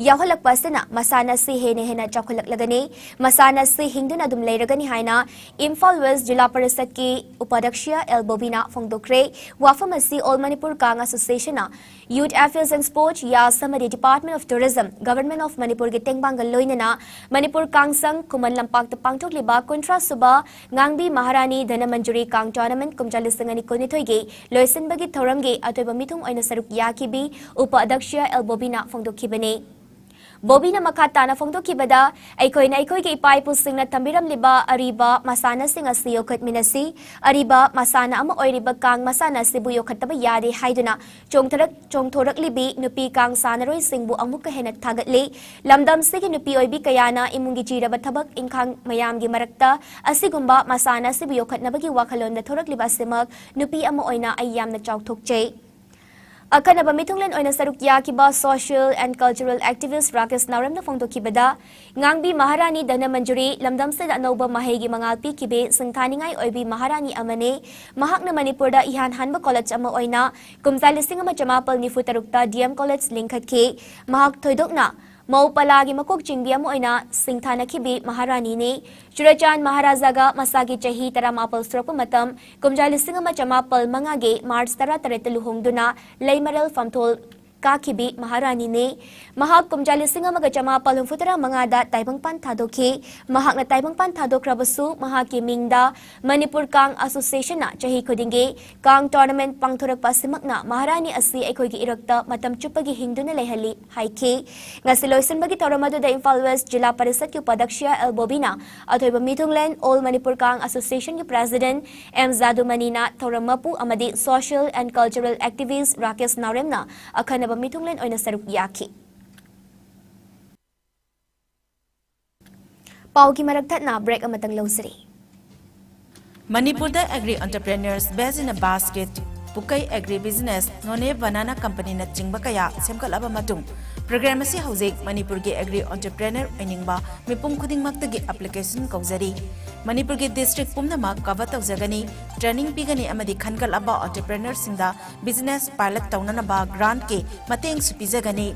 ꯌꯥꯎꯍꯜꯂꯛꯄ ꯑꯁꯤꯅ ꯃꯁꯥꯟꯅ ꯑꯁꯤ ꯍꯦꯟꯅ ꯍꯦꯟꯅ ꯆꯥꯎꯈꯠꯂꯛꯂꯒꯅꯤ, ꯃꯁꯥꯟꯅ ꯑꯁꯤ ꯍꯤꯡꯗꯨꯅ ꯑꯗꯨꯝ ꯂꯩꯔꯒꯅꯤ ꯍꯥꯏꯅ ꯏꯝꯐꯥꯜ West ꯖꯤꯂꯥ ꯄꯔꯤꯁꯠꯀꯤ ꯎꯄꯥꯙ꯭ꯌꯛꯁ ꯑꯦꯜ ꯕꯣꯕꯤꯅ ꯐꯣꯡꯗꯣꯛꯈ꯭ꯔꯦ꯫ ꯋꯥꯐꯝ ꯑꯁꯤ All Manipur Kang Associationꯅ Youth Affairs and Sports, YAS ꯑꯃꯗꯤ Department of Tourism, Government of Manipurꯒꯤ ꯇꯦꯡꯕꯥꯡꯒ ꯂꯣꯏꯅꯅ ꯃꯅꯤꯄꯨꯔ ꯀꯥꯡ ꯁꯪ ꯈꯨꯃꯟ ꯂꯝꯄꯥꯛꯇ ꯄꯥꯡꯊꯣꯛꯂꯤꯕ ꯀꯨꯟꯊ꯭ꯔꯥ ꯁꯨꯕ ꯉꯥꯡꯕꯤ ꯃꯍꯥꯔꯥꯅꯤ ꯙꯅꯃꯟꯖꯨꯔꯤ ꯀꯥꯡ tournament ꯀꯨꯝꯖꯥ ꯂꯤꯁꯤꯡ ꯑꯅꯤ ꯀꯨꯟꯅꯤꯊꯣꯏꯒꯤ ꯂꯣꯏꯁꯤꯟꯕꯒꯤ ꯊꯧꯔꯝꯒꯤ ꯑꯇꯣꯏꯕ ꯃꯤꯊꯨꯡ ꯑꯣꯏꯅ ꯁꯔꯨꯛ ꯌꯥꯈꯤꯕꯤ ꯎꯄ ꯑꯗ꯭ꯌꯛꯁ ꯑꯦꯜ ꯕꯣꯕꯤꯅ ꯐꯣꯡꯗꯣꯛꯈꯤꯕꯅꯤ꯫ ꯕꯣꯕꯤꯅ ꯃꯈꯥ ꯇꯥꯅ ꯐꯣꯡꯗꯣꯛꯈꯤꯕꯗ, ꯑꯩꯈꯣꯏꯅ ꯑꯩꯈꯣꯏꯒꯤ ꯏꯄꯥ ꯏꯄꯨꯁꯤꯡꯅ ꯊꯝꯕꯤꯔꯝꯂꯤꯕ ꯑꯔꯤꯕ ꯃꯁꯥꯟꯅꯁꯤꯡ ꯑꯁꯤ ꯌꯣꯛꯈꯠꯃꯤꯟꯅꯁꯤ꯫ ꯑꯔꯤꯕ ꯃꯁꯥꯟꯅ ꯑꯃ ꯑꯣꯏꯔꯤꯕ ꯀꯥꯡ ꯃꯁꯥꯟꯅ ꯑꯁꯤꯕꯨ ꯌꯣꯛꯈꯠꯇꯕ ꯌꯥꯗꯦ ꯍꯥꯏꯗꯨꯅ ꯆꯣꯡꯊꯔꯛ-, ꯆꯣꯡꯊꯣꯔꯛꯂꯤꯕꯤ ꯅꯨꯄꯤ ꯀꯥꯡ ꯁꯥꯟꯅꯔꯣꯏꯁꯤꯡꯕꯨ ꯑꯃꯨꯛꯀ ꯍꯦꯟꯅ ꯊꯥꯒꯠꯂꯤ꯫ ꯂꯝꯗꯝꯁꯤꯒꯤ ꯅꯨꯄꯤ ꯑꯣꯏꯕꯤ ꯀꯌꯥꯅ ꯏꯃꯨꯡꯒꯤ ꯆꯤꯔꯕ ꯊꯕꯛ ꯏꯪꯈꯥꯡ ꯃꯌꯥꯝꯒꯤ ꯃꯔꯛꯇ ꯑꯁꯤꯒꯨꯝꯕ ꯃꯁꯥꯟꯅ ꯑꯁꯤꯕꯨ ꯌꯣꯛꯈꯠꯅꯕꯒꯤ ꯋꯥꯈꯜꯂꯣꯟꯗ ꯊꯣꯔꯛꯂꯤꯕ ꯑꯁꯤꯃꯛ ꯅꯨꯄꯤ ꯑꯃ ꯑꯣꯏꯅ ꯑꯩ ꯌꯥꯝꯅ ꯆꯥꯎꯊꯣꯛꯆꯩ꯫ ꯑꯈꯟꯅꯕ ꯃꯤꯊꯨꯡꯂꯦꯟ ꯑꯣꯏꯅ ꯁꯔꯨꯛ ꯌꯥꯈꯤꯕ social and cultural activist Rakesh ꯅꯥꯎꯔꯦꯝꯅ ꯐꯣꯡꯗꯣꯛꯈꯤꯕꯗ, ꯉꯥꯡꯕꯤ ꯃꯍꯥꯔꯥꯅꯤ ꯙꯅꯃꯟꯖꯨꯔꯤ ꯂꯝꯗꯝꯁꯤꯗ ꯑꯅꯧꯕ ꯃꯍꯩꯒꯤ ꯃꯉꯥꯜ ꯄꯤꯈꯤꯕꯤ ꯁꯤꯡꯊꯥꯅꯤꯡꯉꯥꯏ ꯑꯣꯏꯕꯤ ꯃꯍꯥꯔꯥꯅꯤ ꯑꯃꯅꯤ꯫ ꯃꯍꯥꯛꯅ ꯃꯅꯤꯄꯨꯔꯗ ꯏꯍꯥꯟ ꯍꯥꯟꯕ college ꯑꯃ ꯑꯣꯏꯅ ꯀꯨꯝꯖꯥ ꯂꯤꯁꯤꯡ ꯑꯃ ꯆꯃꯥꯄꯜ ꯅꯤꯐꯨ ꯇꯔꯨꯛꯇ D M College ꯂꯤꯡꯈꯠꯈꯤ꯫ ꯃꯍꯥꯛ ꯊꯣꯏꯗꯣꯛꯅ ꯃꯧ ꯄꯂꯥꯒꯤ ꯃꯀꯣꯛ ꯆꯤꯡꯕꯤ ꯑꯃ ꯑꯣꯏꯅ ꯁꯤꯡꯊꯥꯅꯈꯤꯕꯤ ꯃꯍꯥꯔꯥꯅꯤꯅꯤ꯫ ꯆꯨꯔꯆꯥꯟ ꯃꯍꯥꯔꯥꯖꯥꯒ ꯃꯁꯥꯒꯤ ꯆꯍꯤ ꯇꯔꯥꯃꯥꯄꯜ ꯁꯨꯔꯛꯄ ꯃꯇꯝ ꯀꯨꯝꯖꯥ ꯂꯤꯁꯤꯡ ꯑꯃ ꯆꯃꯥꯄꯜ ꯃꯉꯥꯒꯤ March ꯇꯔꯥꯇꯔꯦꯠꯇ ꯂꯨꯍꯣꯡꯗꯨꯅ ꯂꯩꯃꯔꯦꯜ ꯐꯝꯊꯣꯜ ꯀꯥꯈꯤꯕꯤ ꯃꯍꯥꯔꯥꯅꯤꯅꯤ꯫ ꯃꯍꯥꯛ ꯀꯨꯝꯖꯥ ꯂꯤꯁꯤꯡ ꯑꯃꯒ ꯆꯃꯥꯄꯜ ꯍꯨꯝꯐꯨꯇꯔꯥ ꯃꯉꯥꯗ ꯇꯥꯏꯕꯪꯄꯥꯟ ꯊꯥꯗꯣꯛꯈꯤ꯫ ꯃꯍꯥꯛꯅ ꯇꯥꯏꯕꯪꯄꯥꯟ ꯊꯥꯗꯣꯛꯈ꯭ꯔꯕꯁꯨ, ꯃꯍꯥꯛꯀꯤ ꯃꯤꯡꯗ ꯃꯅꯤꯄꯨꯔ ꯀꯥꯡ ꯑꯦꯁꯣꯁꯤꯌꯦꯁꯟꯅ ꯆꯍꯤ ꯈꯨꯗꯤꯡꯒꯤ ꯀꯥꯡ ꯇꯣꯔꯅꯥꯃꯦꯟꯠ ꯄꯥꯡꯊꯣꯔꯛꯄ ꯑꯁꯤꯃꯛꯅ ꯃꯍꯥꯔꯥꯅꯤ ꯑꯁꯤ ꯑꯩꯈꯣꯏꯒꯤ ꯏꯔꯛꯇ ꯃꯇꯝ ꯆꯨꯞꯄꯒꯤ ꯍꯤꯡꯗꯨꯅ ꯂꯩꯍꯜꯂꯤ ꯍꯥꯏꯈꯤ꯫ ꯉꯁꯤ ꯂꯣꯏꯁꯤꯟꯕꯒꯤ ꯊꯧꯔꯝ ꯑꯗꯨꯗ ꯏꯝꯐꯥꯜ ꯋꯦꯁ꯭ꯠ ꯖꯤꯂꯥ ꯄꯔꯤꯁꯗꯀꯤ ꯎꯄꯥꯙ꯭ꯌꯛꯁ ꯑꯦꯜ ꯕꯣꯕꯤꯅ ꯑꯊꯣꯏꯕ ꯃꯤꯊꯨꯡꯂꯦꯟ, ꯑꯣꯜ ꯃꯅꯤꯄꯨꯔ ꯀꯥꯡ ꯑꯦꯁꯣꯁꯤꯌꯦꯁꯟꯒꯤ ꯄ꯭ꯔꯦꯁꯤꯗꯦꯟꯠ ꯑꯦꯝ ꯖꯥꯗꯨꯃꯅꯤꯅ ꯊꯧꯔꯝ ꯃꯄꯨ ꯑꯃꯗꯤ ꯁꯣꯁꯤꯌꯦꯜ ꯑꯦꯟꯗ ꯀꯜꯆꯔꯦꯜ ꯑꯦꯛꯇꯤꯚꯤꯁ꯭ꯠ ꯔꯥꯀꯦꯁ ꯅꯥꯎꯔꯦꯝꯅ ꯑꯈꯟꯅꯕ ꯃꯤꯊꯨꯡꯂꯦꯟ ꯑꯣꯏꯅ ꯁꯔꯨꯛ ꯌꯥꯈꯤ꯫ ꯄꯥꯎꯒꯤ ꯃꯔꯛ ꯊꯠꯅ ꯕ꯭ꯔꯦꯛ ꯑꯃꯇꯪ ꯂꯧꯖꯔꯤ꯫ ꯃꯅꯤꯄꯨꯔꯗ Agri Entrepreneurs Best in a Basket, ꯄꯨꯀꯩ ꯑꯦꯒ꯭ꯔꯤ ꯕꯤꯖꯤꯅꯦꯁ, ꯅꯣꯅꯦ ꯕꯅꯥꯅꯥ ꯀꯝꯄꯅꯤꯅꯆꯤꯡꯕ ꯀꯌꯥ ꯁꯦꯝꯒꯠꯂꯕ ꯃꯇꯨꯡ, ꯄ꯭ꯔꯣꯒ꯭ꯔꯥꯝ ꯑꯁꯤ ꯍꯧꯖꯤꯛ ꯃꯅꯤꯄꯨꯔꯒꯤ ꯑꯦꯒ꯭ꯔꯤ ꯑꯣꯟꯇꯔꯄ꯭ꯔꯦꯅꯔ ꯑꯣꯏꯅꯤꯡꯕ ꯃꯤꯄꯨꯝ ꯈꯨꯗꯤꯡꯃꯛꯇꯒꯤ ꯑꯦꯄ꯭ꯂꯤꯀꯦꯁꯟ ꯀꯧꯖꯔꯤ꯫ ꯃꯅꯤꯄꯨꯔꯒꯤ ꯗꯤꯁꯇ꯭ꯔꯤꯛ ꯄꯨꯝꯅꯃꯛ ꯀꯚꯔ ꯇꯧꯖꯒꯅꯤ꯫ ꯇ꯭ꯔꯦꯅꯤꯡ ꯄꯤꯒꯅꯤ ꯑꯃꯗꯤ ꯈꯟꯒꯠꯂꯕ ꯑꯣꯟꯇꯔꯄ꯭ꯔꯦꯅꯔꯁꯤꯡꯗ ꯕꯤꯖꯤꯅꯦꯁ ꯄꯥꯏꯂꯠ ꯇꯧꯅꯅꯕ ꯒ꯭ꯔꯥꯟꯠꯀꯤ ꯃꯇꯦꯡꯁꯨ ꯄꯤꯖꯒꯅꯤ꯫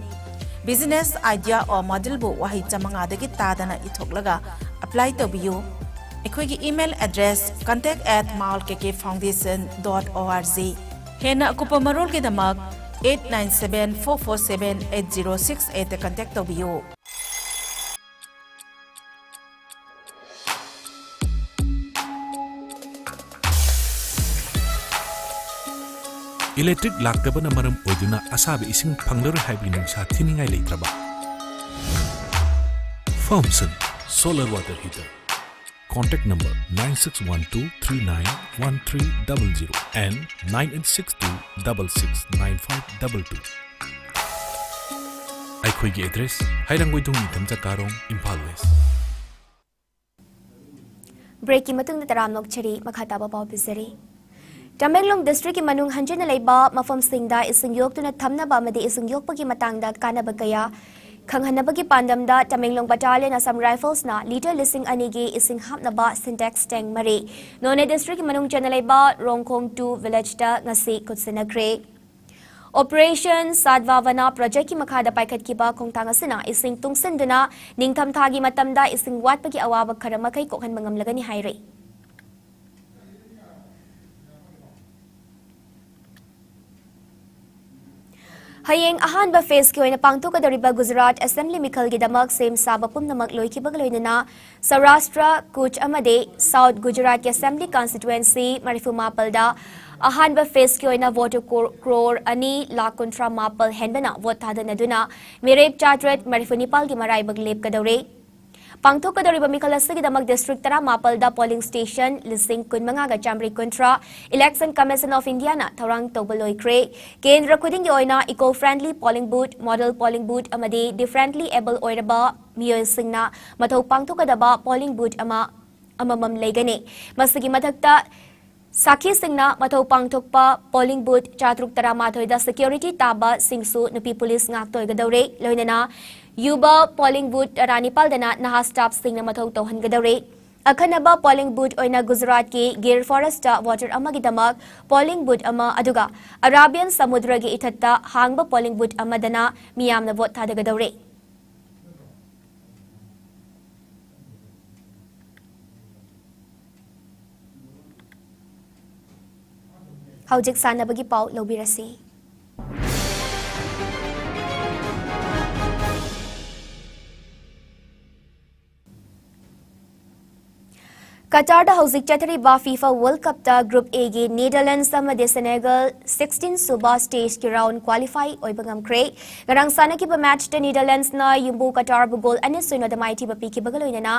ꯕꯤꯖꯤꯅꯦꯁ ꯑꯥꯏꯗꯤꯌꯥ ꯑꯣꯔ ꯃꯣꯗꯦꯜꯕꯨ ꯋꯥꯍꯩ ꯆꯥꯃꯉꯥꯗꯒꯤ ꯇꯥꯗꯅ ꯏꯊꯣꯛꯂꯒ ꯑꯦꯄ꯭ꯂꯥꯏ ꯇꯧꯕꯤꯌꯨ꯫ ꯑꯩꯈꯣꯏꯒꯤ email address contact at maol K K foundation dot org꯫ ꯍꯦꯟꯅ ꯑꯀꯨꯞꯄ ꯃꯔꯣꯜꯒꯤꯗꯃꯛ eight nine seven four four seven eight zero six eight ꯇ contact ꯇꯧꯕꯤꯌꯨ꯫ ꯏꯂꯦꯛꯇ꯭ꯔꯤꯛ ꯂꯥꯛꯇꯕꯅ ꯃꯔꯝ ꯑꯣꯏꯗꯨꯅ ꯑꯁꯥꯕ ꯏꯁꯤꯡ ꯐꯪꯂꯔꯣꯏ ꯍꯥꯏꯕꯒꯤ ꯅꯨꯡꯁꯥ ꯊꯤꯅꯤꯡꯉꯥꯏ ꯂꯩꯇ꯭ꯔꯕ? Farmson solar water heater, contact number nine six one two three nine one three double zero and nine eight six two double six nine five double two꯫ ꯑꯩꯈꯣꯏꯒꯤ ꯑꯦꯗ꯭ꯔꯦꯁ: ꯍꯩꯔꯥꯡꯒꯣꯏꯊꯣꯡ ꯅꯤꯡꯊꯝꯆꯥ ꯀꯥꯔꯣꯡ, ꯏꯝꯐꯥꯜ ꯋꯦꯁ꯭ꯠ꯫ ꯕ꯭ꯔꯦꯛꯀꯤ ꯃꯇꯨꯡꯗ ꯇꯔꯥꯝꯅ ꯑꯣꯛꯆꯔꯤ꯫ ꯃꯈꯥ ꯇꯥꯕ ꯄꯥꯎ ꯄꯤꯖꯔꯤ꯫ ꯇꯃꯦꯡꯂꯣꯡ ꯗꯤꯁꯇ꯭ꯔꯤꯛꯀꯤ ꯃꯅꯨꯡ ꯍꯟꯖꯤꯟꯅ ꯂꯩꯕ ꯃꯐꯝꯁꯤꯡꯗ ꯏꯁꯤꯡ ꯌꯣꯛꯇꯨꯅ ꯊꯝꯅꯕ ꯑꯃꯗꯤ ꯏꯁꯤꯡ ꯌꯣꯛꯄꯒꯤ ꯃꯇꯥꯡꯗ ꯀꯥꯟꯅꯕ ꯀꯌꯥ ꯈꯪꯍꯟꯅꯕꯒꯤ ꯄꯥꯟꯗꯝꯗ ꯇꯃꯦꯡꯂꯣꯡ ꯕꯠꯇꯥꯂꯤꯌꯟ ꯑꯁꯥꯝ ꯔꯥꯏꯐꯜꯁꯅ ꯂꯤꯇꯔ ꯂꯤꯁꯤꯡ ꯑꯅꯤꯒꯤ ꯏꯁꯤꯡ ꯍꯥꯞꯅꯕ ꯁꯤꯟꯇꯦꯛꯁ ꯇꯦꯡ ꯃꯔꯤ ꯅꯣꯅꯦ ꯗꯤꯁꯇ꯭ꯔꯤꯛꯀꯤ ꯃꯅꯨꯡ ꯆꯟꯅ ꯂꯩꯕ ꯔꯣꯡꯈꯣꯡ ꯇꯨ ꯚꯤꯂꯦꯖꯇ ꯉꯁꯤ ꯈꯨꯠꯁꯤꯟꯅꯈ꯭ꯔꯦ꯫ ꯑꯣꯄꯔꯦꯁꯟ ꯁꯥꯠꯚꯥꯚꯥꯅꯥ ꯄ꯭ꯔꯣꯖꯦꯛꯀꯤ ꯃꯈꯥꯗ ꯄꯥꯏꯈꯠꯈꯤꯕ ꯈꯣꯡꯊꯥꯡ ꯑꯁꯤꯅ ꯏꯁꯤꯡ ꯇꯨꯡꯁꯤꯟꯗꯨꯅ ꯅꯤꯡꯊꯝꯊꯥꯒꯤ ꯃꯇꯝꯗ ꯏꯁꯤꯡ ꯋꯥꯠꯄꯒꯤ ꯑꯋꯥꯕ ꯈꯔ ꯃꯈꯩ ꯀꯣꯛꯍꯟꯕ ꯉꯝꯂꯒꯅꯤ ꯍꯥꯏꯔꯤ꯫ ꯍꯌꯦꯡ ꯑꯍꯥꯟꯕ ꯐꯦꯖꯀꯤ ꯑꯣꯏꯅ ꯄꯥꯡꯊꯣꯛꯀꯗꯧꯔꯤꯕ ꯒꯨꯖꯔꯥꯠ ꯑꯦꯁꯦꯝꯕ꯭ꯂꯤ ꯃꯤꯈꯜꯒꯤꯗꯃꯛ ꯁꯦꯝ ꯁꯥꯕ ꯄꯨꯝꯅꯃꯛ ꯂꯣꯏꯈꯤꯕꯒ ꯂꯣꯏꯅꯅ ꯁꯧꯔꯥꯁꯇ꯭ꯔ, ꯀꯨꯆ ꯑꯃꯗꯤ ꯁꯥꯎꯠ ꯒꯨꯖꯔꯥꯠꯀꯤ ꯑꯦꯁꯦꯝꯕ꯭ꯂꯤ ꯀꯟꯁꯇꯤꯇ꯭ꯋꯦꯟꯁꯤ ꯃꯔꯤꯐꯨ ꯃꯥꯄꯜꯗ ꯑꯍꯥꯟꯕ ꯐꯦꯖꯀꯤ ꯑꯣꯏꯅ ꯚꯣꯇꯔ ꯀ꯭ꯔꯣꯔ ꯑꯅꯤ ꯂꯥꯈ ꯀꯨꯟꯊ꯭ꯔꯥ ꯃꯥꯄꯜ ꯍꯦꯟꯕꯅ ꯚꯣꯠ ꯊꯥꯗꯅꯗꯨꯅ ꯃꯤꯔꯦꯞ ꯆꯥꯇ꯭ꯔꯦꯠ ꯃꯔꯤꯐꯨ ꯅꯤꯄꯥꯜꯒꯤ ꯃꯔꯥꯏꯕꯛ ꯂꯦꯞꯀꯗꯧꯔꯦ꯫ ꯄꯥꯡꯊꯣꯛꯀꯗꯧꯔꯤꯕ ꯃꯤꯈꯜ ꯑꯁꯤꯒꯤꯗꯃꯛ ꯗꯤꯁꯇ꯭ꯔꯤꯛ ꯇꯔꯥꯃꯥꯄꯜꯗ ꯄꯣꯂꯤꯡ ꯁ꯭ꯇꯦꯁꯟ ꯂꯤꯁꯤꯡ ꯀꯨꯟꯃꯉꯥꯒ ꯆꯥꯃꯔꯤ ꯀꯨꯟꯊ꯭ꯔꯥ Election Commission of Indiaꯅ ꯊꯧꯔꯥꯡ ꯇꯧꯕ ꯂꯣꯏꯈ꯭ꯔꯦ꯫ ꯀꯦꯟꯗ꯭ꯔ ꯈꯨꯗꯤꯡꯒꯤ ꯑꯣꯏꯅ eco friendly polling booth, model polling booth ꯑꯃꯗꯤ differently able ꯑꯣꯏꯔꯕ ꯃꯤꯑꯣꯏꯁꯤꯡꯅ ꯃꯊꯧ ꯄꯥꯡꯊꯣꯛꯀꯗꯕ ꯄꯣꯂꯤꯡ ꯕꯨꯊ ꯑꯃ ꯑꯃꯃꯝ ꯂꯩꯒꯅꯤ꯫ ꯃꯁꯤꯒꯤ ꯃꯊꯛꯇ ꯁꯥꯈꯤꯁꯤꯡꯅ ꯃꯊꯧ ꯄꯥꯡꯊꯣꯛꯄ ꯄꯣꯂꯤꯡ ꯕꯨꯊ ꯆꯥꯇ꯭ꯔꯨꯛ ꯇꯔꯥꯃꯥꯊꯣꯏꯗ ꯁꯦꯀ꯭ꯌꯨꯔꯤꯇꯤ ꯇꯥꯕꯁꯤꯡꯁꯨ ꯅꯨꯄꯤ ꯄꯨꯂꯤꯁ ꯉꯥꯛꯇ ꯑꯣꯏꯒꯗꯧꯔꯦ꯫ ꯂꯣꯏꯅꯅ ꯌꯨꯕ ꯄꯣꯂꯤꯡ ꯕꯨꯊ ꯇꯔꯥꯅꯤꯄꯥꯜꯗꯅ ꯅꯍꯥ ꯁ꯭ꯇꯥꯐꯁꯤꯡꯅ ꯃꯊꯧ ꯇꯧꯍꯟꯒꯗꯧꯔꯦ꯫ ꯑꯈꯟꯅꯕ ꯄꯣꯂꯤꯡ ꯕꯨꯊ ꯑꯣꯏꯅ ꯒꯨꯖꯔꯥꯠꯀꯤ ꯒꯤꯔ ꯐꯣꯔꯦꯁꯇ ꯚꯣꯇꯔ ꯑꯃꯒꯤꯗꯃꯛ ꯄꯣꯂꯤꯡ ꯕꯨꯊ ꯑꯃ, ꯑꯗꯨꯒ ꯑꯔꯥꯕꯤꯌꯟ ꯁꯃꯨꯗ꯭ꯔꯒꯤ ꯏꯊꯠꯇ ꯍꯥꯡꯕ ꯄꯣꯂꯤꯡ ꯕꯨꯊ ꯑꯃꯗꯅ ꯃꯤꯌꯥꯝꯅ ꯚꯣꯠ ꯊꯥꯗꯒꯗꯧꯔꯦ꯫ ꯍꯧꯖꯤꯛ ꯁꯥꯟꯅꯕꯒꯤ ꯄꯥꯎ ꯂꯧꯕꯤꯔꯁꯤ꯫ ꯀꯇꯥꯔꯗ ꯍꯧꯖꯤꯛ ꯆꯠꯊꯔꯤꯕ FIFA World Cupꯇ Group Aꯒꯤ ꯅꯦꯗꯔꯂꯦꯟꯗꯁ ꯑꯃꯗꯤ ꯁꯦꯅꯦꯒꯜ sixteen ꯁꯨꯕ stageꯀꯤ round qualify ꯑꯣꯏꯕ ꯉꯝꯈ꯭ꯔꯦ꯫ ꯉꯔꯥꯡ ꯁꯥꯟꯅꯈꯤꯕ ꯃꯦꯆꯇ ꯅꯦꯗꯔꯂꯦꯟꯗꯁꯅ ꯌꯨꯝꯕꯨ ꯀꯇꯥꯔꯕꯨ ꯒꯣꯜ ꯑꯅꯤ ꯁꯨꯅꯗ ꯃꯥꯏꯊꯤꯕ ꯄꯤꯈꯤꯕꯒ ꯂꯣꯏꯅꯅ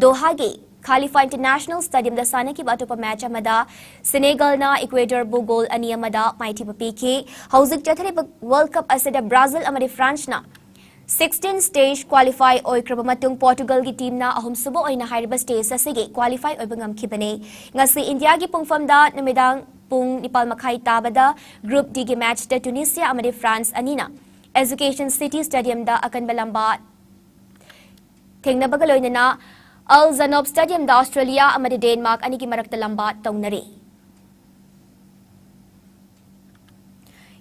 ꯗꯣꯍꯥꯒꯤ ꯈꯥꯂꯤꯐꯥ International Stadiumꯗ ꯁꯥꯟꯅꯈꯤꯕ ꯑꯇꯣꯞꯄ ꯃꯦꯆ ꯑꯃꯗ ꯁꯦꯅꯦꯒꯜꯅ ꯏꯀ꯭ꯋꯦꯗꯔꯕꯨ ꯒꯣꯜ ꯑꯅꯤ ꯑꯃꯗ ꯃꯥꯏꯊꯤꯕ ꯄꯤꯈꯤ꯫ ꯍꯧꯖꯤꯛ ꯆꯠꯊꯔꯤꯕ World Cup ꯑꯁꯤꯗ ꯕ꯭ꯔꯥꯖꯤꯜ ꯑꯃꯗꯤ ꯐ꯭ꯔꯥꯟꯁꯅ sixteen stage qualify ꯑꯣꯏꯈ꯭ꯔꯕ ꯃꯇꯨꯡ ꯄꯣꯔꯇꯨꯒꯜꯒꯤ ꯇꯤꯝꯅ ꯑꯍꯨꯝꯁꯨꯕ ꯑꯣꯏꯅ ꯍꯥꯏꯔꯤꯕ stage ꯑꯁꯤꯒꯤ qualify ꯑꯣꯏꯕ ꯉꯝꯈꯤꯕꯅꯤ꯫ ꯉꯁꯤ ꯏꯟꯗꯤꯌꯥꯒꯤ ꯄꯨꯡꯐꯝꯗ ꯅꯨꯃꯤꯗꯥꯡ ꯄꯨꯡ ꯅꯤꯄꯥꯜ ꯃꯈꯥꯏ ꯇꯥꯕꯗ Group Dꯒꯤ ꯃꯦꯆꯇ ꯇꯨꯅꯤꯁꯤꯌꯥ ꯑꯃꯗꯤ ꯐ꯭ꯔꯥꯟꯁ ꯑꯅꯤꯅ Education City Stadiumꯗ ꯑꯀꯟꯕ ꯂꯝꯕꯥ ꯊꯦꯡꯅꯕꯒ ꯂꯣꯏꯅꯅ ꯑꯜ ꯖꯅꯣꯕ Stadiumꯗ ꯑꯣꯁꯇ꯭ꯔꯦꯂꯤꯌꯥ ꯑꯃꯗꯤ ꯗꯦꯟꯃꯥꯔꯛ ꯑꯅꯤꯒꯤ ꯃꯔꯛꯇ ꯂꯝꯕꯥ ꯇꯧꯅꯔꯤ꯫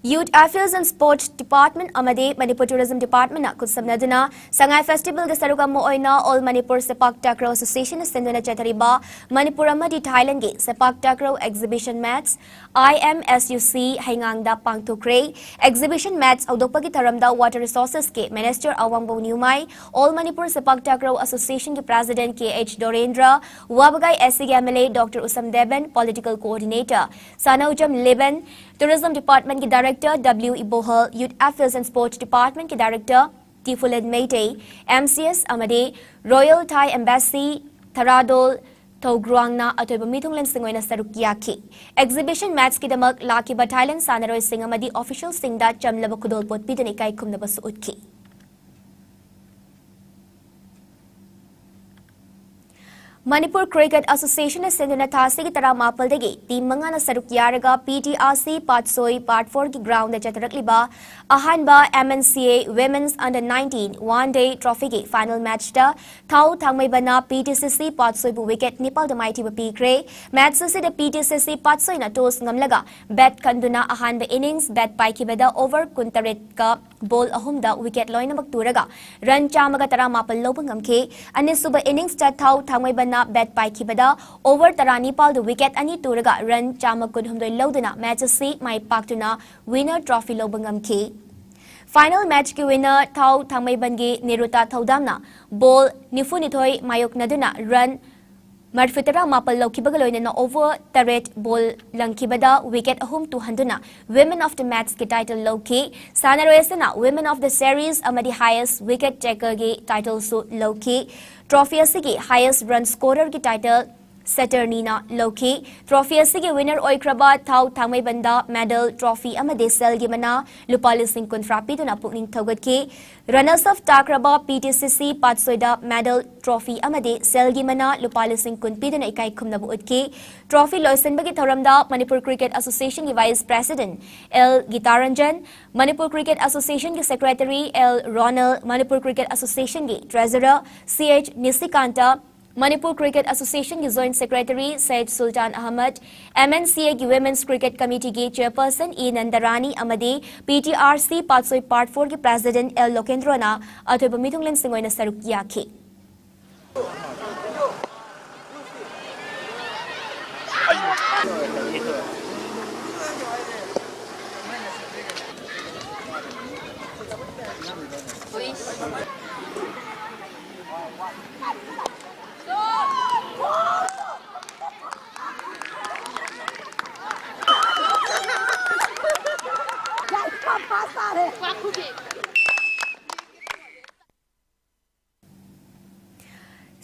Youth Affairs and Sports Department ꯑꯃꯗꯤ Manipur Tourism Departmentꯅ ꯈꯨꯠꯁꯝꯅꯗꯨꯅ Sangai Festivalꯒꯤ ꯁꯔꯨꯛ ꯑꯃ ꯑꯣꯏꯅ All Manipur Sepak Takraw Associationꯅ ꯁꯤꯟꯗꯨꯅ ꯆꯠꯊꯔꯤꯕ ꯃꯅꯤꯄꯨꯔ ꯑꯃꯗꯤ ꯊꯥꯏꯂꯦꯟꯗꯒꯤ Sepak Takraw Exhibition Match, I M S U C, ꯍꯩꯉꯥꯡꯗ ꯄꯥꯡꯊꯣꯛꯈ꯭ꯔꯦ꯫ Exhibition Match ꯍꯧꯗꯣꯛꯄꯒꯤ ꯊꯧꯔꯝꯗ Water Resourcesꯀꯤ Minister ꯑꯋꯥꯡꯕꯧ ꯅ꯭ꯌꯨꯃꯥꯏ, All Manipur Sepak Takraw Associationꯒꯤ President K H ꯗꯣꯔꯦꯟꯗ꯭ꯔ, ꯋꯥꯕꯒꯥꯏ SCꯒꯤ MLA Doctor Usham ꯗꯦꯕꯟ, Political Coordinator ꯁꯥꯅꯧꯖꯝ ꯂꯦꯕꯟ, Tourism Departmentꯀꯤ Director W ꯏꯕꯣꯍꯜ, Youth Affairs and Sports Departmentꯀꯤ Director ꯇꯤꯐꯨꯂꯦꯟ Meitei, M C S ꯑꯃꯗꯤ Royal Thai Embassy ꯊꯔꯥꯗꯣꯜ ꯊꯧꯒ꯭ꯔꯨꯋꯥꯡꯅ ꯑꯊꯣꯏꯕ ꯃꯤꯊꯨꯡꯂꯦꯟꯁꯤꯡ ꯑꯣꯏꯅ ꯁꯔꯨꯛ ꯌꯥꯈꯤ꯫ Exhibition Matchꯀꯤꯗꯃꯛ ꯂꯥꯛꯈꯤꯕ ꯊꯥꯏꯂꯦꯟ ꯁꯥꯟꯅꯔꯣꯏꯁꯤꯡ ꯑꯃꯗꯤ officialꯁꯤꯡꯗ ꯆꯝꯂꯕ ꯈꯨꯗꯣꯜꯄꯣꯠ ꯄꯤꯗꯨꯅ ꯏꯀꯥꯏ ꯈꯨꯝꯅꯕꯁꯨ ꯎꯠꯈꯤ꯫ Manipur Cricket Associationꯅ ꯁꯤꯟꯗꯨꯅ ꯊꯥ ꯑꯁꯤꯒꯤ ꯇꯔꯥꯃꯥꯄꯜꯗꯒꯤ team ꯃꯉꯥꯅ ꯁꯔꯨꯛ ꯌꯥꯔꯒ P T R C ꯄꯥꯠꯁꯣꯏ Part fourꯒꯤ groundꯗ ꯆꯠꯊꯔꯛꯂꯤꯕ ꯑꯍꯥꯟꯕ M N C A Women's Under nineteen One Day Trophyꯒꯤ final matchꯇ ꯊꯥꯎ ꯊꯥꯡꯃꯩꯕꯟꯅ P T C C ꯄꯥꯠꯁꯣꯏꯕꯨ wicket ꯅꯤꯄꯥꯜꯗ ꯃꯥꯏꯊꯤꯕ ꯄꯤꯈ꯭ꯔꯦ꯫ Match ꯑꯁꯤꯗ P T C C ꯄꯥꯠꯁꯣꯏꯅ toss ꯉꯝꯂꯒ bat ꯈꯟꯗꯨꯅ ꯑꯍꯥꯟꯕ innings bat ꯄꯥꯏꯈꯤꯕꯗ over ꯀꯨꯟꯇꯔꯦꯠꯀ ball ꯑꯍꯨꯝꯗ wicket ꯂꯣꯏꯅꯃꯛ ꯇꯨꯔꯒ run ꯆꯥꯝꯃꯒ ꯇꯔꯥꯃꯥꯄꯜ ꯂꯧꯕ ꯉꯝꯈꯤ꯫ ꯑꯅꯤꯁꯨꯕ innings ꯇ ꯊꯥꯎ ꯊꯥꯡꯃꯩꯕꯟꯅ bat ꯄꯥꯏꯈꯤꯕꯗ over ꯇꯔꯥꯅꯤꯄꯥꯜꯗ wicket ꯑꯅꯤ ꯇꯨꯔꯒ run ꯆꯥꯝꯃ ꯀꯨꯟꯍꯨꯝꯗꯣꯏ ꯂꯧꯗꯨꯅ match ꯑꯁꯤ ꯃꯥꯏ ꯄꯥꯛꯇꯨꯅ winner trophy ꯂꯧꯕ ꯉꯝꯈꯤ꯫ Final matchꯀꯤ winner ꯊꯥꯎ ꯊꯥꯡꯃꯩꯕꯟꯒꯤ ꯅꯤꯔꯨꯇꯥ ꯊꯧꯗꯥꯝꯅ ball ꯅꯤꯐꯨꯅꯤꯊꯣꯏ ꯃꯥꯌꯣꯛꯅꯗꯨꯅ run ꯃꯔꯤꯐꯨꯇꯔꯥ ꯃꯥꯄꯜ ꯂꯧꯈꯤꯕꯒ ꯂꯣꯏꯅꯅ over ꯇꯔꯦꯠ ball ꯂꯪꯈꯤꯕꯗ wicket ꯑꯍꯨꯝ ꯇꯨꯍꯟꯗꯨꯅ Women of the Matchꯀꯤ title ꯂꯧꯈꯤ꯫ ꯁꯥꯟꯅꯔꯣꯏ ꯑꯁꯤꯅ Women of the Series ꯑꯃꯗꯤ Highest Wicket Takerꯒꯤ titleꯁꯨ ꯂꯧꯈꯤ꯫ Trophy ꯑꯁꯤꯒꯤ highest run scorerꯒꯤ title ꯁꯦꯇꯔꯅꯤꯅ ꯂꯧꯈꯤ꯫ Trophy ꯑꯁꯤꯒꯤ winner ꯑꯣꯏꯈ꯭ꯔꯕ ꯊꯥꯎ ꯊꯥꯡꯃꯩꯕꯟꯗ medal, trophy ꯑꯃꯗꯤ ꯁꯦꯜꯒꯤ ꯃꯅꯥ ꯂꯨꯄꯥ ꯂꯤꯁꯤꯡ ꯀꯨꯟꯊ꯭ꯔꯥ ꯄꯤꯗꯨꯅ ꯄꯨꯛꯅꯤꯡ ꯊꯧꯒꯠꯈꯤ꯫ Runners up ꯇꯥꯈ꯭ꯔꯕ P T C C ꯄꯥꯠꯁꯣꯏꯗ medal, trophy ꯑꯃꯗꯤ ꯁꯦꯜꯒꯤ ꯃꯅꯥ ꯂꯨꯄꯥ ꯂꯤꯁꯤꯡ ꯀꯨꯟ ꯄꯤꯗꯨꯅ ꯏꯀꯥꯏ ꯈꯨꯝꯅꯕ ꯎꯠꯈꯤ꯫ Trophy ꯂꯣꯏꯁꯤꯟꯕꯒꯤ ꯊꯧꯔꯝꯗ Manipur Cricket Associationꯒꯤ Vice President L ꯒꯤꯇꯥꯔꯟꯖꯟ, Manipur Cricket Associationꯒꯤ Secretary L ꯔꯣꯅꯜ, Manipur Cricket Associationꯒꯤ Treasurer C H ꯅꯤꯁꯤꯀꯥꯟꯇ, Manipur Cricket Association ꯒꯤ Joint Secretary Syed Sultan Ahmed, M N C A ꯒꯤ Women's Cricket Committee ꯒꯤ Chairperson E Nandarani ꯑꯃꯗꯤ P T R C ꯄꯥꯠꯁꯣꯏ Part four ꯒꯤ President L ꯂꯣꯀꯦꯟꯗ꯭ꯔꯣꯅ ꯑꯊꯣꯏꯕ ꯃꯤꯊꯨꯡꯂꯦꯟꯁꯤꯡ ꯑꯣꯏꯅ ꯁꯔꯨꯛ ꯌꯥꯈꯤ꯫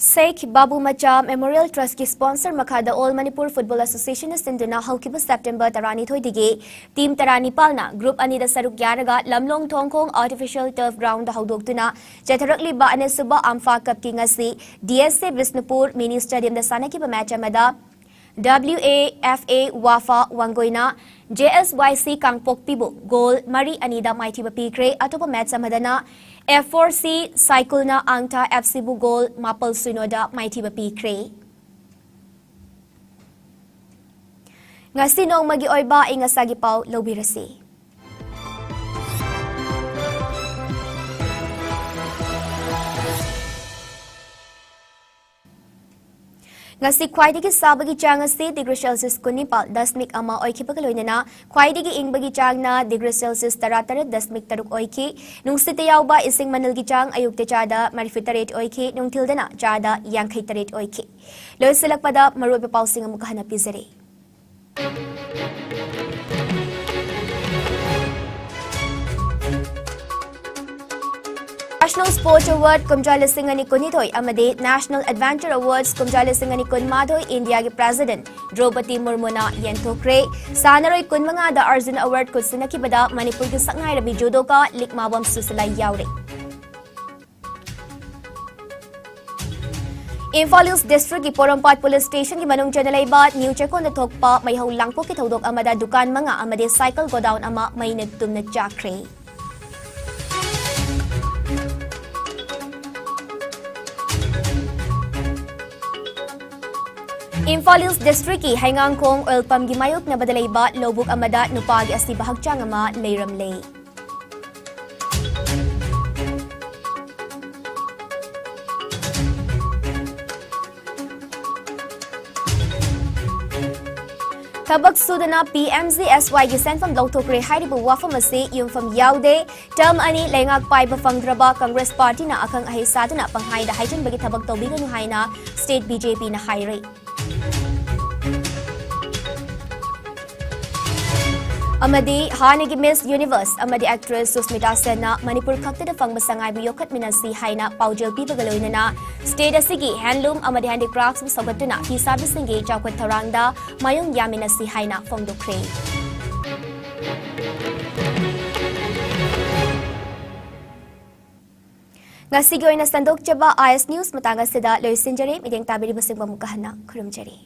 Sheikh Babu Macha Memorial Trust ꯀꯤ sponsor ꯃꯈꯥꯗ All Manipur Football Association ꯅ ꯁꯤꯟꯗꯨꯅ ꯍꯧꯈꯤꯕ September ꯇꯔꯥꯅꯤꯊꯣꯏꯗꯒꯤ team ꯇꯔꯥꯅꯤꯄꯥꯜꯅ group ꯑꯅꯤꯗ ꯁꯔꯨꯛ ꯌꯥꯔꯒ ꯂꯝꯂꯣꯡ ꯊꯣꯡꯈꯣꯡ Artificial Turf Ground ꯗ ꯍꯧꯗꯣꯛꯇꯨꯅ ꯆꯠꯊꯔꯛꯂꯤꯕ ꯑꯅꯤꯁꯨꯕ AMFA Cup ꯀꯤ ꯉꯁꯤ D S A Bishnupur Mini Stadium ꯗ ꯁꯥꯟꯅꯈꯤꯕ match ꯑꯃꯗ W A F A ꯋꯥꯐꯥ ꯋꯥꯡꯒꯣꯏꯅ J S Y C ꯀꯥꯡꯄꯣꯛꯄꯤꯕꯨ goal ꯃꯔꯤ ꯑꯅꯤꯗ ꯃꯥꯏꯊꯤꯕ ꯄꯤꯈ꯭ꯔꯦ꯫ ꯑꯇꯣꯞꯄ match ꯑꯃꯗꯅ F four C ꯁꯥꯏꯀꯨꯜꯅ ꯑꯥꯡꯊꯥ F C ꯕꯨ goal ꯃꯥꯄꯜ ꯁꯤꯅꯣꯗ ꯃꯥꯏꯊꯤꯕ ꯄꯤꯈ꯭ꯔꯦ꯫ ꯉꯁꯤ ꯅꯣꯡꯃꯒꯤ ꯑꯣꯏꯕ ꯑꯏꯪ ꯑꯁꯥꯒꯤ ꯄꯥꯎ ꯂꯧꯕꯤꯔꯁꯤ꯫ ꯉꯁꯤ ꯈ꯭ꯋꯥꯏꯗꯒꯤ ꯁꯥꯕꯒꯤ ꯆꯥꯡ ꯑꯁꯤ degree Celsius ꯀꯨꯟꯅꯤꯄꯥꯜ ꯗꯁꯃꯤꯛ ꯑꯃ ꯑꯣꯏꯈꯤꯕꯒ ꯂꯣꯏꯅꯅ ꯈ꯭ꯋꯥꯏꯗꯒꯤ ꯏꯪꯕꯒꯤ ꯆꯥꯡꯅ degree Celsius ꯇꯔꯥꯇꯔꯦꯠ ꯗꯁꯃꯤꯛ ꯇꯔꯨꯛ ꯑꯣꯏꯈꯤ꯫ ꯅꯨꯡꯁꯤꯠꯇ ꯌꯥꯎꯕ ꯏꯁꯤꯡ ꯃꯅꯤꯜꯒꯤ ꯆꯥꯡ ꯑꯌꯨꯛꯇ ꯆꯥꯗ ꯃꯔꯤꯐꯨꯇꯔꯦꯠ ꯑꯣꯏꯈꯤ, ꯅꯨꯡꯊꯤꯜꯗꯅ ꯆꯥꯗ ꯌꯥꯡꯈꯩꯇꯔꯦꯠ ꯑꯣꯏꯈꯤ꯫ ꯂꯣꯏꯁꯤꯜꯂꯛꯄꯗ ꯃꯔꯨꯑꯣꯏꯕ ꯄꯥꯎꯁꯤꯡ ꯑꯃꯨꯛꯀ ꯍꯟꯅ ꯄꯤꯖꯔꯤ꯫ National Sports Award ꯀꯨꯝꯖꯥ ꯂꯤꯁꯤꯡ ꯑꯅꯤ ꯀꯨꯟꯅꯤꯊꯣꯏ ꯑꯃꯗꯤ National Adventure Awards ꯀꯨꯝꯖꯥ ꯂꯤꯁꯤꯡ ꯑꯅꯤ ꯀꯨꯟꯃꯥꯊꯣꯏ ꯏꯟꯗꯤꯌꯥꯒꯤ President ꯗ꯭ꯔꯧꯄꯗꯤ ꯃꯨꯔꯃꯨꯅ ꯌꯦꯟꯊꯣꯛꯈ꯭ꯔꯦ꯫ ꯁꯥꯟꯅꯔꯣꯏ ꯀꯨꯟꯃꯉꯥꯗ Arjuna Award ꯈꯨꯠꯁꯤꯟꯅꯈꯤꯕꯗ ꯃꯅꯤꯄꯨꯔꯒꯤ ꯁꯛꯅꯥꯏꯔꯕꯤ judoka ꯂꯤꯛꯃꯥꯕꯝ ꯁꯨꯁꯤꯂꯥ ꯌꯥꯎꯔꯦ꯫ ꯏꯝꯐꯥꯜ East District ꯀꯤ ꯄꯣꯔꯣꯝꯄꯥꯠ Police Station ꯒꯤ ꯃꯅꯨꯡ ꯆꯟꯅ ꯂꯩꯕ ꯅ꯭ꯌꯨ ꯆꯦꯛꯀꯣꯟꯗ ꯊꯣꯛꯄ ꯃꯩꯍꯧ ꯂꯥꯡꯄꯣꯛꯀꯤ ꯊꯧꯗꯣꯛ ꯑꯃꯗ ꯗꯨꯀꯥꯟ ꯃꯉꯥ ꯑꯃꯗꯤ cycle godown ꯑꯃ ꯃꯩꯅ ꯇꯨꯝꯅ ꯆꯥꯛꯈ꯭ꯔꯦ꯫ ꯏꯝꯐꯥꯜ ꯏꯁ ꯗꯤꯁꯇ꯭ꯔꯤꯛꯀꯤ ꯍꯩꯉꯥꯡꯈꯣꯡ ꯑꯣꯏꯜ ꯄꯝꯒꯤ ꯃꯥꯌꯣꯛꯅꯕꯗ ꯂꯩꯕ ꯂꯧꯕꯨꯛ ꯑꯃꯗ ꯅꯨꯄꯥꯒꯤ ꯑꯁꯤꯕ ꯍꯛꯆꯥꯡ ꯑꯃ ꯂꯩꯔꯝꯂꯦ꯫ ꯊꯕꯛ ꯁꯨꯗꯅ ꯄꯤ ꯑꯦꯝ ꯖꯤ ꯑꯦꯁ ꯋꯥꯏꯒꯤ ꯁꯦꯟꯐꯝ ꯂꯧꯊꯣꯛꯈ꯭ꯔꯦ ꯍꯥꯏꯔꯤꯕ ꯋꯥꯐꯝ ꯑꯁꯤ ꯌꯨꯝꯐꯝ ꯌꯥꯎꯗꯦ꯫ ꯇꯔꯝ ꯑꯅꯤ ꯂꯩꯉꯥꯛ ꯄꯥꯏꯕ ꯐꯪꯗ꯭ꯔꯕ ꯀꯪꯒ꯭ꯔꯦꯁ ꯄꯥꯔꯇꯤꯅ ꯑꯈꯪ ꯑꯍꯩ ꯁꯥꯗꯨꯅ ꯄꯪꯍꯥꯏꯗ ꯍꯥꯏꯖꯤꯟꯕꯒꯤ ꯊꯕꯛ ꯇꯧꯕꯤꯒꯅꯨ ꯍꯥꯏꯅ ꯁ꯭ꯇꯦꯠ ꯕꯤ ꯖꯦ ꯄꯤꯅ ꯍꯥꯏꯔꯦ꯫ ꯑꯃꯗꯤ ꯍꯥꯟꯅꯒꯤ ꯃꯤꯁ ꯌꯨꯅꯤꯚꯔꯁ ꯑꯃꯗꯤ ꯑꯦꯛꯇ꯭ꯔꯦꯁ ꯁꯨꯁꯃꯤꯇꯥ ꯁꯦꯟꯅ ꯃꯅꯤꯄꯨꯔ ꯈꯛꯇꯗ ꯐꯪꯕ ꯁꯉꯥꯏꯕꯨ ꯌꯣꯛꯈꯠꯃꯤꯟꯅꯁꯤ ꯍꯥꯏꯅ ꯄꯥꯎꯖꯦꯜ ꯄꯤꯕꯒ ꯂꯣꯏꯅꯅ ꯁ꯭ꯇꯦꯠ ꯑꯁꯤꯒꯤ ꯍꯦꯟꯂꯨꯝ ꯑꯃꯗꯤ ꯍꯦꯟꯗꯤꯀ꯭ꯔꯥꯐꯠꯁꯄꯨ ꯁꯧꯒꯠꯇꯨꯅ ꯐꯤ ꯁꯥꯕꯤꯁꯤꯡꯒꯤ ꯆꯥꯎꯈꯠ ꯊꯧꯔꯥꯡꯗ ꯃꯥꯌꯣꯡ ꯌꯥꯃꯤꯟꯅꯁꯤ ꯍꯥꯏꯅ ꯐꯣꯡꯗꯣꯛꯈ꯭ꯔꯦ꯫ ꯉꯁꯤꯒꯤ ꯑꯣꯏꯅ ꯁꯟꯗꯣꯛꯆꯕ ꯑꯥꯏ ꯑꯦꯁ ꯅ꯭ꯌꯨꯁ ꯃꯇꯥꯡ ꯑꯁꯤꯗ ꯂꯣꯏꯁꯤꯟꯖꯔꯦ꯫ ꯃꯤꯠꯌꯦꯡ ꯇꯥꯕꯤꯔꯤꯕꯁꯤꯡꯕꯨ ꯑꯃꯨꯛꯀ ꯍꯟꯅ ꯈꯨꯔꯨꯝꯖꯔꯤ꯫